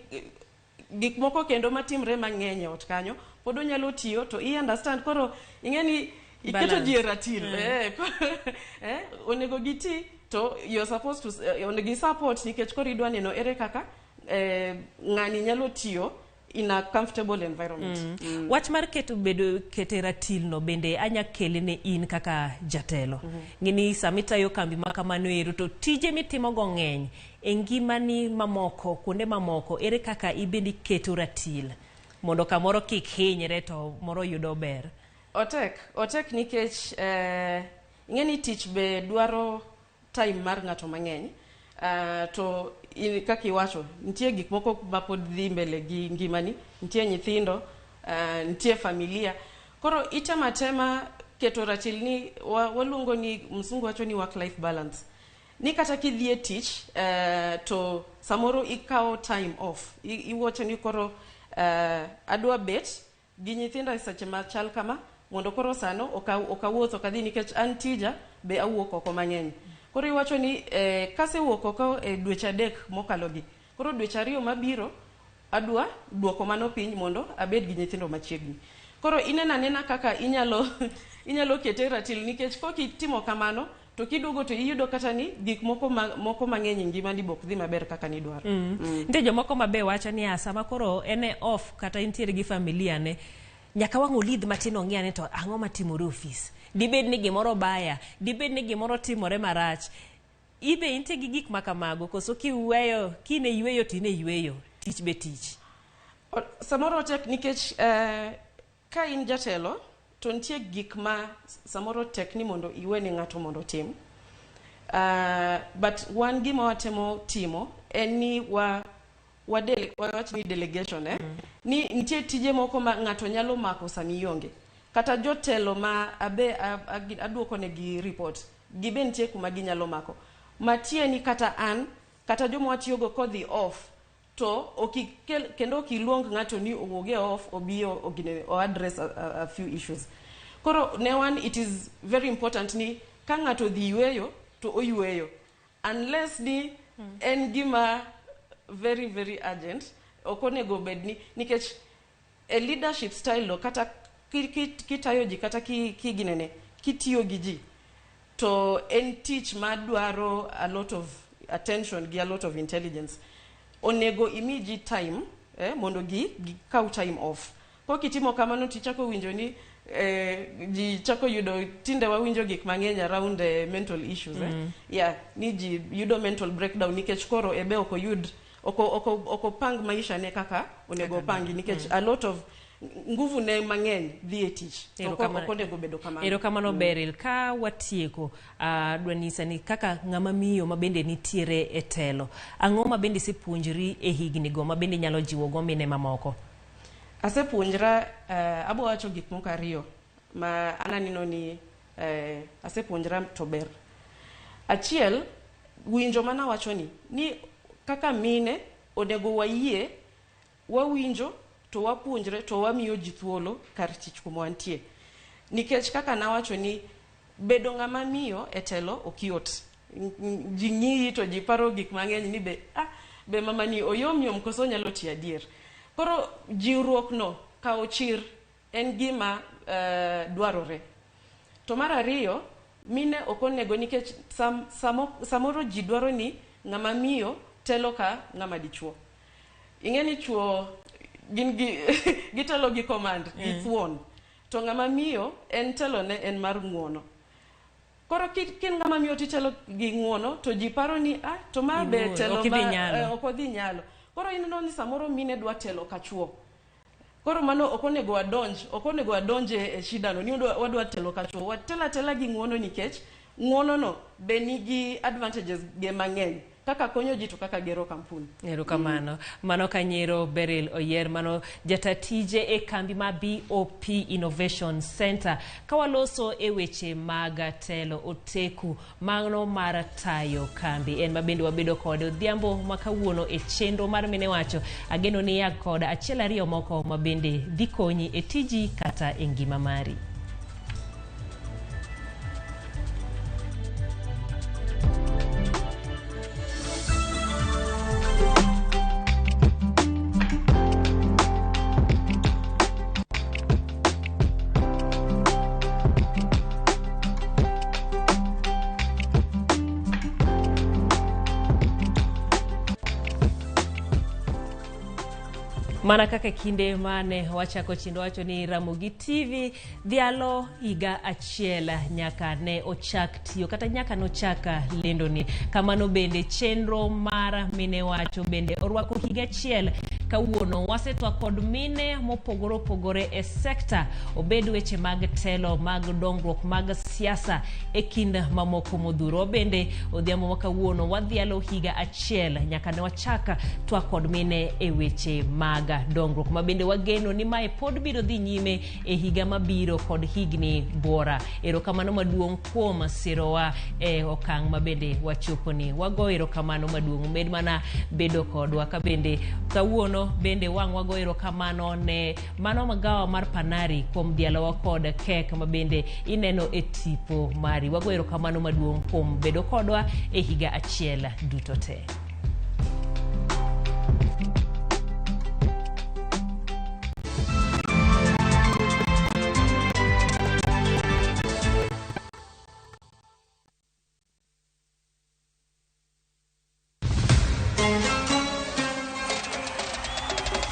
gik moko kendo matimre mang'eny e ot kanyo pod onyalo tiyo to i understand. Koro ing'e ni iketo ji e ratil. Onego giti to you're supposed to onego i support nikech koro idwa neno ere kaka ng'ani nyalo tiyo in a comfortable environment. Wach mar keto bedo kete ratil no bende anya kele ne in kaka jatelo. Ng'eni sama itayo kambi ma kamano ero to tije mitimo go ng'eny e ngimani mamoko kuonde mamoko, ere kaka ibende iketo ratil mondo kamoro kik hinyre to moro yudo ber? Otek, otek nikech ing'e ni tich be dwaro time mar ng'ato mang'eny. To in, kaka iwacho, nitie gik moko ma pod dhi mbele gi ngimani, nitie nyithindo, nitie familia. Koro itemo atema keto ratil ni waluongo ni msungu wacho ni work life balance, ni kata kidhi e tich to samoro ikawo time off. Iwacho ni koro adwa bet gi nyithindo e seche machal kama mondo koro sano ok awuoth, ok adhi nikech an tija be awuok oko mang'eny. Koro iwacho ni kasewuok oko e dweche 3 mokalo gi, koro dweche 2 mabiro adwa duoko mano piny mondo abed gi nyithindo machiegni. Koro ineno anena kaka inyalo kete ratil nikech kok itimo kamano to kiduogo to iyudo kata ni gik moko moko mang'eny e ngimani be ok dhi maber kaka nidwaro. Nitie jomoko ma be wacho ni sama koro en e off kata entiere gi familia ne, nyaka wang' olidh matin ong'i ane to ang'o matimore e ofis, dibed ni gimoro baya, dibed ni gimoro timore marach. Ibe intie gi gik ma kamago koso kiweyo kine yweyo to in e yweyo, tich be tich? Samoro tek nikech ka in jatelo to nitie gik ma samoro tek ni mondo iwe ne ng'ato mondo otim. But wan gima watemo timo en ni wa wawach ni delegation ni nitie tije moko ma ng'ato nyalo mako sami ionge. Kata jotelo ma abe aduoko negi report, gibe nitie kuma ginyalo mako. Matie ni kata an, kata joma watiyogo kodhi off, to kendo okiluong ng'ato ni owuog e off obi o address a few issues. Koro ne wan it is very important ni ka ng'ato dhi yweyo to oyweyo. Unless ni en gima very very urgent, ok onego bed ni nikech e leadership style no kata kitayo ji kata kiginene kitiyo gi ji to en tich madwaro a lot of attention gi a lot of intelligence. Onego imi ji time mondo gi kaw time off. Kokitimo kamano tichako winjo ni ji chako yudo tinde wawinjo gik mang'eny around mental issues. Yeah, ni ji yudo mental breakdown nikech koro ebe ok oyud ok opang maisha ne kaka onego opangi nikech a lot of nguvu ne mang'eny dhi e tich. Ok onego bedo kamano. Erokamano Beryl. Ka watieko, adwa nyisa ni kaka ng'ama miyo ma bende nitiere e telo, ang'o ma bende isepuonjri e higni go ma bende nyalo jiwo go mine mamoko? Asepuonjra, abo wacho gik moko ariyo ma an aneno ni asepuonjra to ber. Achiel, winjo mana wacho ni kaka mine onego wayie, wawinjo to wapuonjre to wamiyo ji thuolo kar tich kuma wantie. Nikech kaka nawacho ni bedo ng'ama miyo e telo ok yot. Ji ng'iyi to ji paro gik mang'eny ni be mama ni oyom yom koso onyalo tiyo adier. Koro jiwruok no kawo chir en gima dwarore. To mar ariyo, mine ok onego nikech samoro ji dwaro ni ng'ama miyo telo ka ng'ama dichuo. Ing'e ni chuo gin gi gitelo gi command, gi thuon. To ng'ama miyo en telo ne en mar ng'uono. Koro kin ng'ama miyo titelo gi ng'uono to ji paro ni to ma be telo ma ok odhi nyalo. Koro ineno ni samoro mine dwa telo ka chuo. Koro mano ok onego wadonj e shida no ni wadwa telo ka chuo. Watelo atela gi ng'uono nikech ng'uono no be nigi advantages ge mang'eny. Kaka konyo ji to kaka gero kampuni. Erokamano. Mano kanyero Beryl Oyier, mano jatatije e kambi ma BOP Innovation Center. Kawaloso e weche mag telo oteku mano mar tayo kambi. En mabende wabedo kode odhiambo ma kawuono e chenro mar Mine Wacho. Ageno ni ya kod achiel ariyo moko mabende dhi konyi e tiji kata e ngima mari. Mana kaka kinde mane wachako chenro wacho ni Ramogi TV dhialo higa achiel nyaka ne ochak tiyo kata nyaka nochak lendo ni. Kamano bende chenro mar Mine Wacho bende orwako higa achiel. Kawuono wasetwa kod mine mopogore opogore e sekta, obed weche mag telo, mag dongruok, mag siasa e kind mamoko modhuro. Bende odhiambo ma kawuono wadhialo higa achiel nyaka ne wachak twak kod mine e weche mag dongruok ma bende wageno ni mae pod biro dhi nyime e higa mabiro kod higni buora. Erokamano maduong' kuom sirowa e okang' ma bende wachoponi. Wago erokamano maduong' med mana bedo kodwa ka bende kawuono bende wang' wago erokamano ne mano magawa mar Panari kuom dhialowa kod kek ma bende ineno e tipo mari. Wago erokamano maduong' kuom bedo kodwa e higa achiel duto te.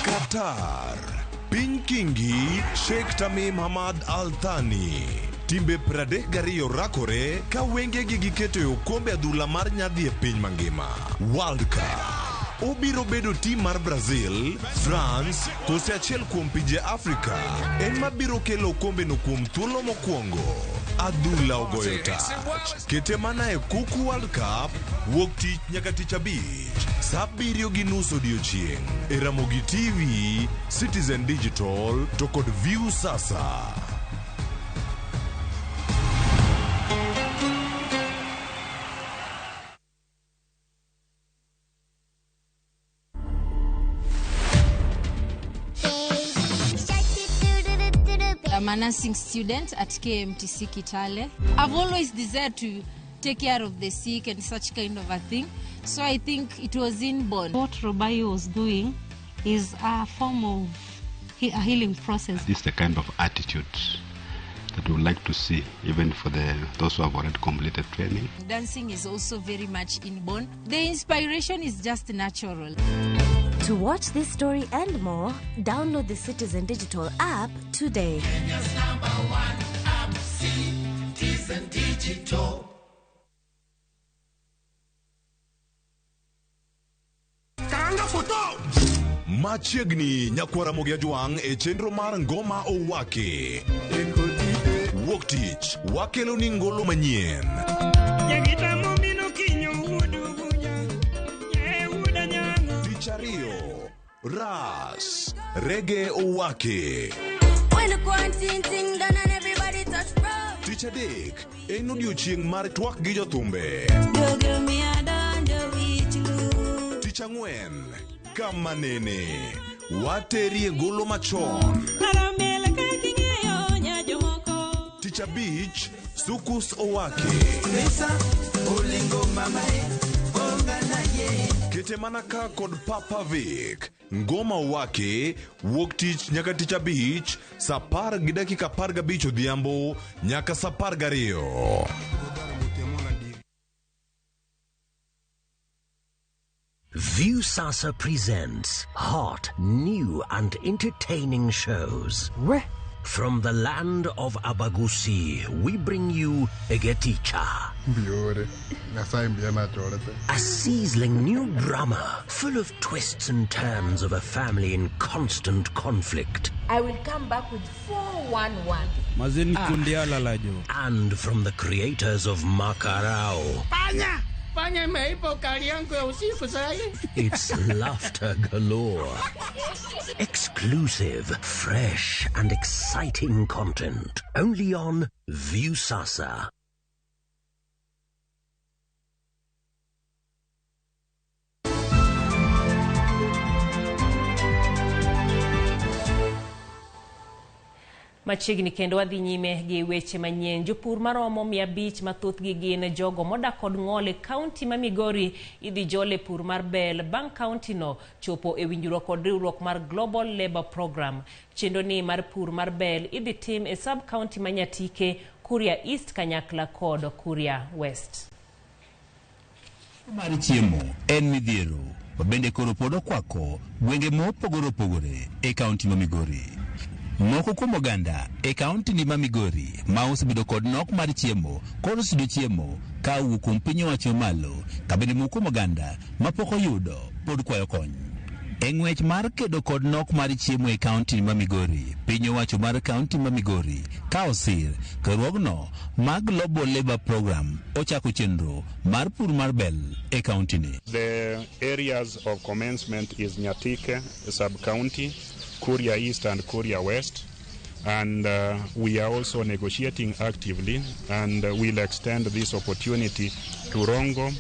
Qatar, Piny Kingi, Sheikh Tamim Hamad Al Thani. Timbe 32 rakore ka wengegi giketo e okombe adhula mar nyadhi e piny mangima. World Cup. Obiro bedo tim mar Brazil, France, kose achiel kuom pinje Afrika en mabiro kelo okombeno kuom thuolo mokwongo. Adhula ogoyo tach. Kete mana e Kuku World Cup wuok tich nyaka tich abich sa 7:30 odiochieng' e Ramogi TV, Citizen Digital to kod View Sasa. I'm a nursing student at KMTC Kitale. I've always desired to take care of the sick and such kind of a thing. So I think it was inborn. What Robayo was doing is a form of a healing process. This is the kind of attitude that we would like to see, even for those who have already completed training. Dancing is also very much inborn. The inspiration is just natural. To watch this story and more, download the Citizen Digital app today. Kenya's number one app, Citizen Digital. Karanga foto! Machiegni nyakwara Ramogi Ajwang' e chenro mar Ngoma Owaki. Wuok tich wakelo ni ngolo manyien. Tich ariyo, Ras, Reggae Owaki. Tich adek, en odiochieng' mar twak gi jothumbe. Tich ang'wen, kama nene, waterie ngolo machon. Tich abich, Sukus Owaki. Kete mana ka kod Papa Vic. Ngoma Owaki, wuok tich nyaka tich abich, sa 10:15 odhiambo nyaka sa 12. Viusasa presents hot, new and entertaining shows. From the land of Abagusi, we bring you Egeticha. A sizzling new drama full of twists and turns of a family in constant conflict. I will come back with 411. And from the creators of Makarao. Panya! Panya imeiba ukali yangu ya usiku sahi. It's laughter galore. Exclusive, fresh and exciting content. Only on Viusasa. Machiegni kendo wadhi nyime gi weche manyien. Jopur maromo 500 mathothgi gin jogo modak kod ng'ol e kaunti ma Migori idhi jol e pur mar bel bang' kaunti no chopo e winjruok kod riwruok mar Global Labour Programme. Chenro ni mar pur mar bel idhi tim e sub kaunti ma Nyatike, Kuria East kanyakla kod Kuria West. Mar chiemo en midhiero mabende koro pod okwako gwenge mopogore opogore e kaunti ma Migori. Moko kuom oganda e kaunti ni ma Migori ma osebedo kod nok mar chiemo koro oseyudo chiemo ka owuok kuom piny owacho malo, ka bende moko kuom oganda mapok oyudo pod kwayo kony. E ng'wech mar kedo kod nok mar chiemo e kaunti ma Migori, piny owacho mar kaunti ma Migori ka osir riwruogno mar Global Labour Programme ochako chenro mar pur mar bel e kaunti ni. The areas of commencement is Nyatike sub-county, Kuria East and Kuria West, and we are also negotiating actively, and we'll extend this opportunity to Rongo,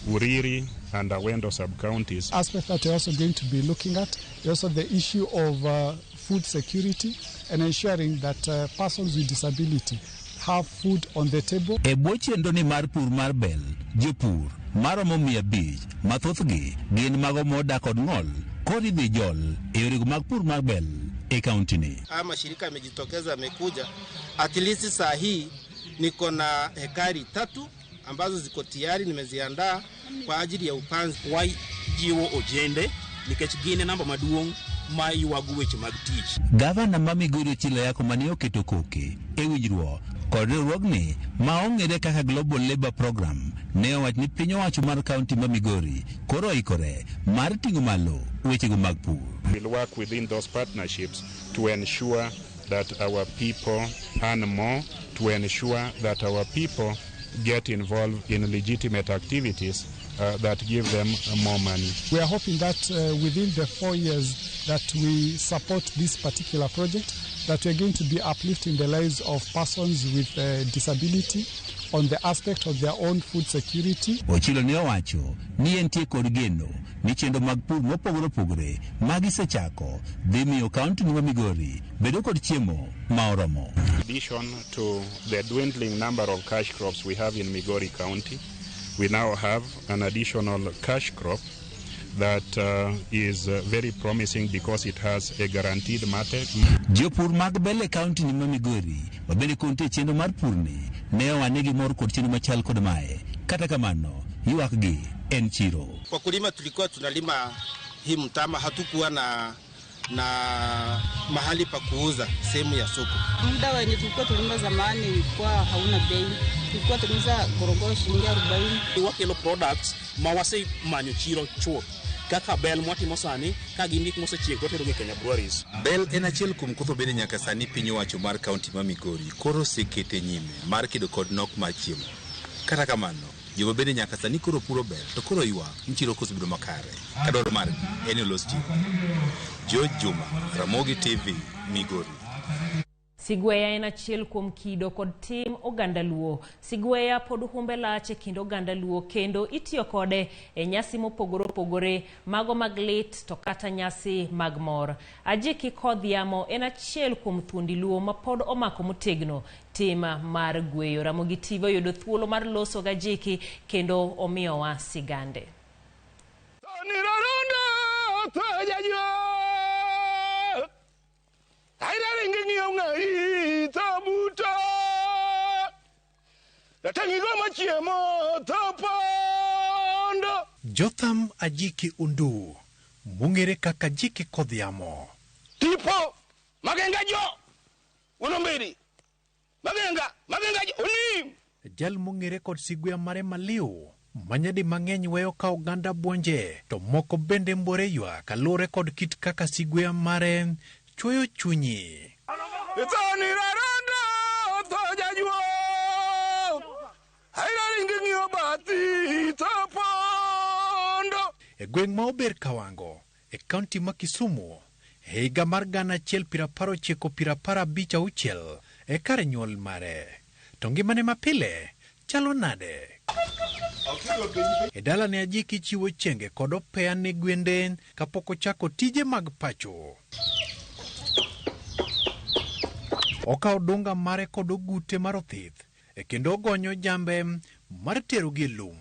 Uriri and Awendo sub-counties. Aspect that we're also going to be looking at is also the issue of food security and ensuring that persons with disability have food on the table. E bwo chenro ni mar pur mar bel, jopur maromo 500 mathothgi gin mago modak kod ng'ol koro idhi jol e yorego mag pur mar bel e kaunti ni. Haya mashirika yamejitokeza, yamekuja. At least saa hii niko na hekari 3 ambazo ziko tayari, nimeziandaa kwa ajili ya upanzi. Wajiwo ojende nikech gin e namba maduong' ma ywago weche mag tich. Gavana ma Migori Ochilo Yako mane oketo koke e winjruok kod riwruogni ma ong'ere kaka Global Labour Programme ne owacho ni piny owacho mar kaunti ma Migori koro oikore mar ting'o malo wechego mag pur. We'll work within those partnerships to ensure that our people earn more, to ensure that our people get involved in legitimate activities that give them more money. We are hoping that within the 4 years that we support this particular project, that we are going to be uplifting the lives of persons with disability on the aspect of their own food security. Ochilo ne owacho ni entie kod geno ni chenro mag pur mopogore opogore magisechako dhi miyo kaunti ma Migori bedo kod chiemo ma oromo. In addition to the dwindling number of cash crops we have in Migori County, we now have an additional cash crop that is very promising because it has a guaranteed market. Jopur mag bel e kaunti ni ma Migori ma bende kontie chenro mar purni ne owane gi mor kod chenro machal kod mae. Kata kamano, ywak gi en chiro. Wakulima tulikuwa tunalima hii mtama, hatukuwa na mahali pa kuuza sehemu ya soko. Muda wenye tulikuwa tulima zamani ilikuwa hauna bei. Tulikuwa tunauza gorogoro shilingi 40. Wakelo products ma wase manyo chiro chuth. Kaka bel mwatimo sani ka gin gik mosechiek watero gi Kenya Breweries. Bel en achiel kuom kotho bende nyaka sani piny owacho mar kaunti ma Migori koro osekete nyime mar kedo kod nok mar chiemo. Kata kamano, jogo bende nyaka sani koro puro bel to koro ywak ni chiro kosebedo makare ka dwaro margi en olos chiro. George Juma, Ramogi TV, Migori. Sigweya en achiel kuom kido kod tim oganda Luo. Sigweya pod humbe lach e kind oganda Luo kendo itiyo kode e nyasi mopogore opogore, mago mag lit to kata nyasi mag mor. Ajiki Kodhiamo en achiel kuom thuondi Luo ma pod omako motegno tim mar gweyo. Ramogi TV oyudo thuolo mar loso gi Ajiki kendo omiyowa sigande. Jotham Ajiki Undu, mong'ere kaka Ajiki Kodhiamo. Tipo magenga jo unomberi magenga magenga jo unim. Jal mong'ere kod sigweya mare maliw manyadi mang'eny weyo ka oganda buonje to moko bende mbore ywak kaluwore kod kit kaka sigweya mare chwoyo chunyi. E gweng' ma Ober Kawango e kaunti ma Kisumu e higa mar 1956 e kar nyuol mare. To ngimane mapile chalo nade? E dalane Ajiki chiwo chenge kod opeya ne gwende kapok ochako tije mag pacho. Okawo dunga mare kod ogute mar othith e kendo ogonyo jambe mar terogi e lum.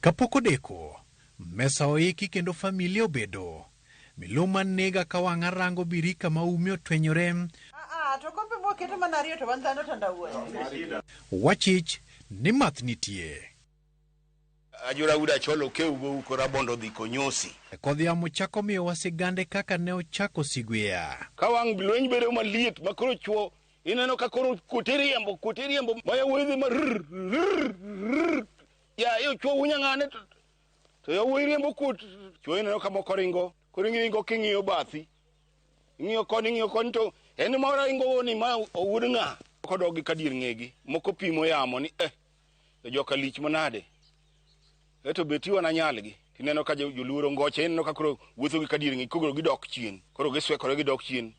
Kapok odeko, mesa oiki kendo familia obedo. Miluma nega ka wang'a rango birika ma ume otwenyore. Wachich ni math nitie. Ajura uda cholo keu kora bondo dhi konyosi. Kodhiamo chako miyowa sigande kaka ne ochako sigweya. Ka wang' lweny bedo maliet ma koro chuo ineno ka koro koteriembo koteriembo maya wedhe ma rrr ya yo chuo unyang'ane to yawuoyi riembo kuot chuo ineno ka moko ringo koro ing'ingo king'iyo bathi ing'iyo koni to en mora ingo ni ma owuod ng'a kodogi ka dier ng'egi moko pimo yamo ni to joka lich manade eto beti wana nyalgi tineno ka joluoro ngoche ineno ka koro wuotho gi ka dier ng'egi koro gidok chien koro giswekore gidok chien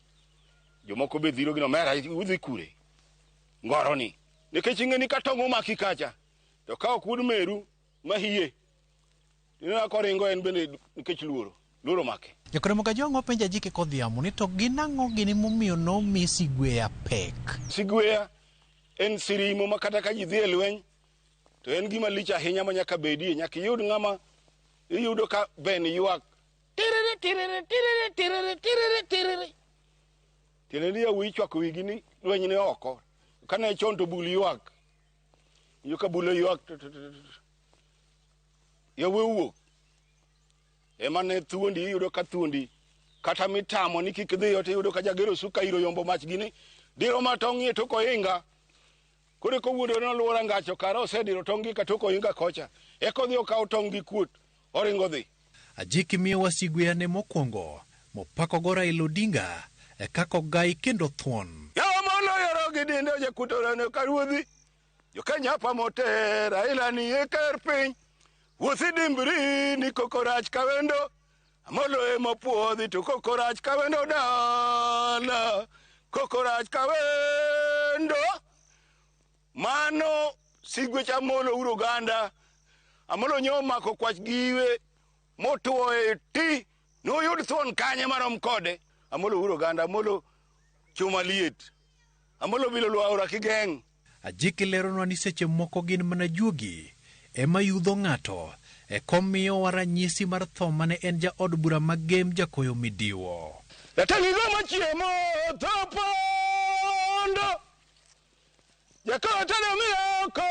jomoko be dhiro gi no mera udhi kure ngoro ni nikech ing'e ni ka tong' omaki kacha to ka ok wuod meru mahie ineno ka oringo en bende nikech luoro luoro make. Jokoremo Kajwang' openjo Ajiki Kodhiamo ni to gin ang'o gini momiyo nomi sigweya pek. Sigweya en sirimo ma kata ka ji dhi e lweny to en gima lich ahinya ma nyaka bedie nyaka iyud ng'ama iyudo ka ben ywak tiriri tiriri tiriri tiriri tiriri tiriri tiende ni yawuoyi chwako wigi ni lweny ni oko kane chon to bul ywak iyo ka bul ywak yawuoyi wuok ema ne thuondi iyudo ka thuondi kata mitamo ni kik dhiyo to iyudo ka jagero suka iro yombo mach gini diro matong' e tok ohinga koro kowuondo noluwo rangacho kara osediro tong' gi ka tok ohinga kocha eka odhi okawo tong' gi kuot oringo dhi. Ajiki miyowa sigweyane mokwongo mopakogo Raila Odinga e kaka ogai kendo thuon. Yawa moloyoro gi dinde ojakutorane ka ruodhi. Jokenya pamote Raila ni e ker piny. Wuothi dimbri ni koko rach kawendo. Amolo ema puodhi to koko rach kawendo dala. Koko rach kawendo. Mano sigwech Amolo ur oganda. Amolo nyo omako kwach giwe motuo e ti. Noyud thuon kanye marom kode. Amolo ur oganda. Amolo chuma liet. Amolo bilo lwaora kigeng'. Ajiki leronwa ni seche moko gin mana juogi ema yudho ng'ato e komiyowa ranyisi mar tho mane en jaod bura ma Gem Jakoyo Midiwo. Jatelo goma chiemo tho pondo. Jakoyo tedo mioko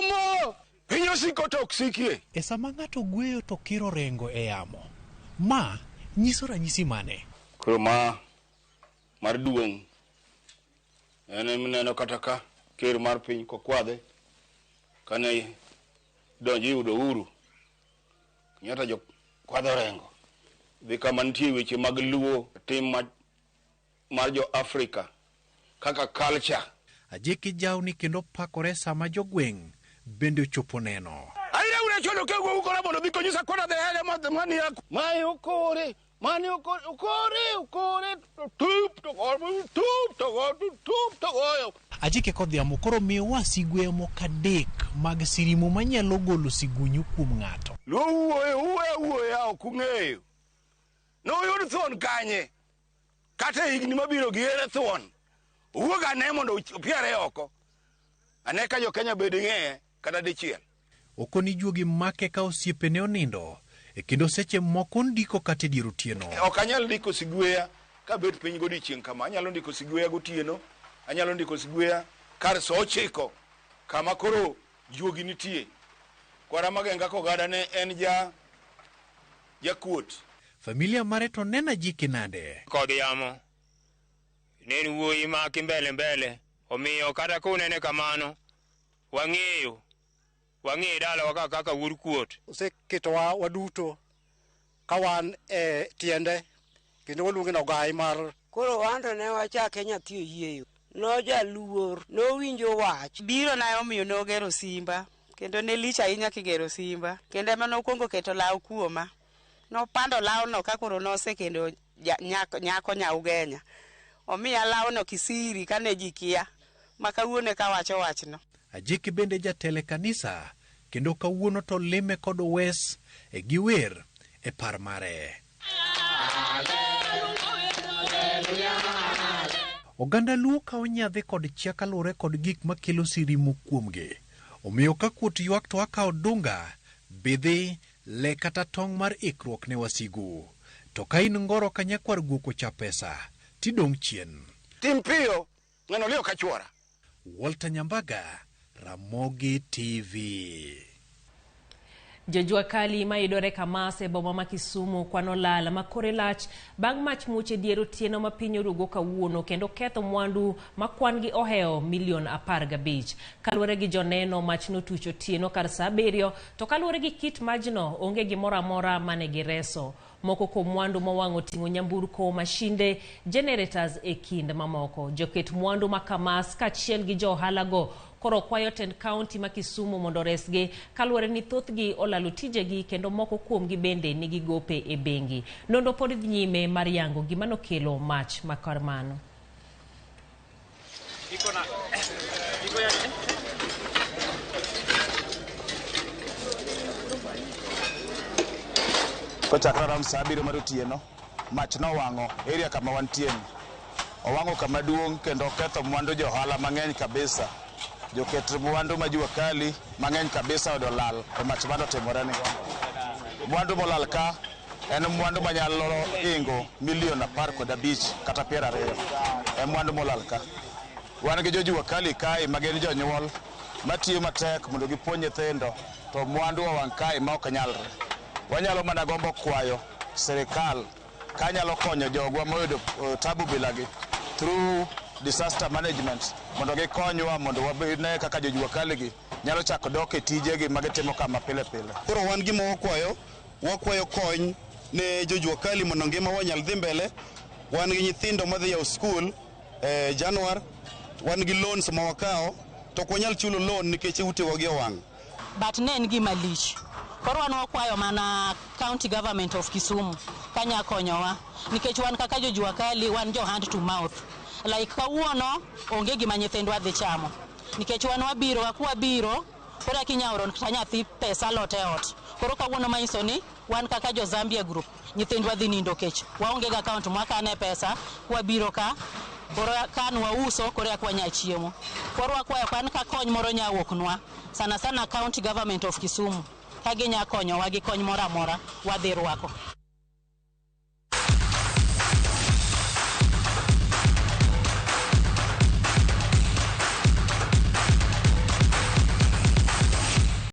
dhomo. Piny osiko to ok sikie. E sama ng'ato gweyo to kiro rengo e yamo, ma nyiso ranyisi mane? Koro ma mar duong' en emineno kata ka ker mar piny kokwadhe kane donjo yudo Uhuru Kenyatta jo kwadho rengo dhi kama nitie weche mag luo tim mar jo Afrika kaka culture. Ajiki jawni kendo pakore sama jogweng' bende ochopo neno. Aira ura chodo ke go ukora mondo dhi konyisa kona the hele mania mae okore mane okore okore okore tup to go tup to go tup to goyo. Ajiki kodhiambo koro miyowa sigwe moko adek mag sirimu manyalo golo sigunyu kuom ng'ato. Luo wuoyo wuoyo wuoya ok ung'eyo. Noyud thuon kanye? Kata e higni mabiro gihere thuon. Owuog ane mondo opiere oko. Ane ka jo Kenya bende ng'eye kata dichiel. Okoni juogi make ka osiepene onindo e kendo seche moko ondiko kata e dier otieno. Ok anyal ndiko sigweya kabet piny godiechieng' kama. Anyalo ndiko sigweya gotieno, anyalo ndiko sigweya kar sa 9 kama koro juogi nitie. Kwara Magenga Kogada ne en jakuot. Familia mare to neno Ajiki nade? Kodh yamo ne en wuoyi ma kimbele mbele, omiyo kata kunene kamano wang'eyo dalawa kaka wuod kuot. Oseketowa waduto ka wan e tiende kendo waluonge ni ogai mar. Koro wan to ne wachake nyathi oyieyo. Nojaluor, nowinjo wach. Biro na omiyo nogero simba kendo ne lich ahinya kigero simba kendo ema nokwongo keto law kuoma. Nopando lawno ka koro nosekendo nyako nyaugenya. Omiya lawno kisiri kane ji kia ma kawuono eka wacho wachno. Ajiki bende jatelo e kanisa kendo kawuono to lime kod wes e giwer e par mare. Oganda Luo kawo nyadhi kod chia kaluwore kod gik makelo sirimu kuomgi. Omiyo ka kuot ywak to akawo dunga, bidhi, le kata tong' mar ikruok ne wasigu. To ka in ngoro ka nyakwar guok ocha pesa, tidong' chien. Tim piyo, ng'ano liyo ka chuora. Walter Nyambaga, Ramogi TV. Jojua kali mayudore Kamas e boma ma Kisumu kwano lal ma kore lach bang' mach muoch e dier otieno ma piny orugo kawuono kendo ketho mwandu ma kwan gi ohewo milion 15. Kaluwore gi joneno, mach notuch otieno kar saa 7 to kaluwore gi kit majno onge gimoro amora mane gireso. Moko kuom mwandu mowang' oting'o nyamburko, mashinde, generators e kind mamoko. Joket mwandu ma Kamas kaachiel gi jo ohalago koro kwayo tend kaunti ma Kisumu mondo oresgi kaluwore ni thothgi olalo tijegi kendo moko kuomgi bende nigi gope e bengi. Nonro pod dhi nyime mar yango gima nokelo mach ma kamano. Kochakore around saa 7 mar otieno, mach nowang'o area kama wantie ni. Owang'o kama duong' kendo oketho mwandu jo ohala mang'eny kabisa. Joket mwandu ma jua kali mang'eny kabisa oyudo lal e mach manotimore ni. Mwandu molal ka en mwandu manyalo ingo milion 15 kata 20. En mwandu molal ka. Wan gi jojua kali kae ma gin jonyuol matiyo matek mondo gipuonj nyithindo to mwandu owang' kae ma ok nyalre. Wanyalo mana gombo kwayo sirikal kanyalo konyo jogwa moyudo tabu bilagi through disaster management mondo gikonywa mondo wane kaka jojua kali gi nyalo chako dok e tijegi ma gitimo kama pile pile. Koro wan gima wakwayo, wakwayo kony ne jojua kali mondo ngima wa nyal dhi mbele. Wan gi nyithindo madhi yawo skul Januar, wan gi loans ma wakawo to ok wanyal chulo loan nikech utewa gi owang'. But ne en gima lich. Koro wan wakwayo mana county government of Kisumu kanya konyowa nikech wan kaka jojua kali wan jo hand to mouth. Like kawuono onge gima nyithindwa dhi chamo nikech wan wabiro wakwabiro koro eka oro kata nyathi pesa lot e ot. Koro kawuono manyiso ni wan kaka jo Zambia group nyithindwa dhi nindo kech. Waonge gi account mwakane pesa kwabiro ka koro kan wauso koro eka wanya chiemo. Koro wakwayo kan ka kony moro nya wuoknwa sana sana county government of Kisumu ka ginya konyowa gi kony moro amora wadhi rwako.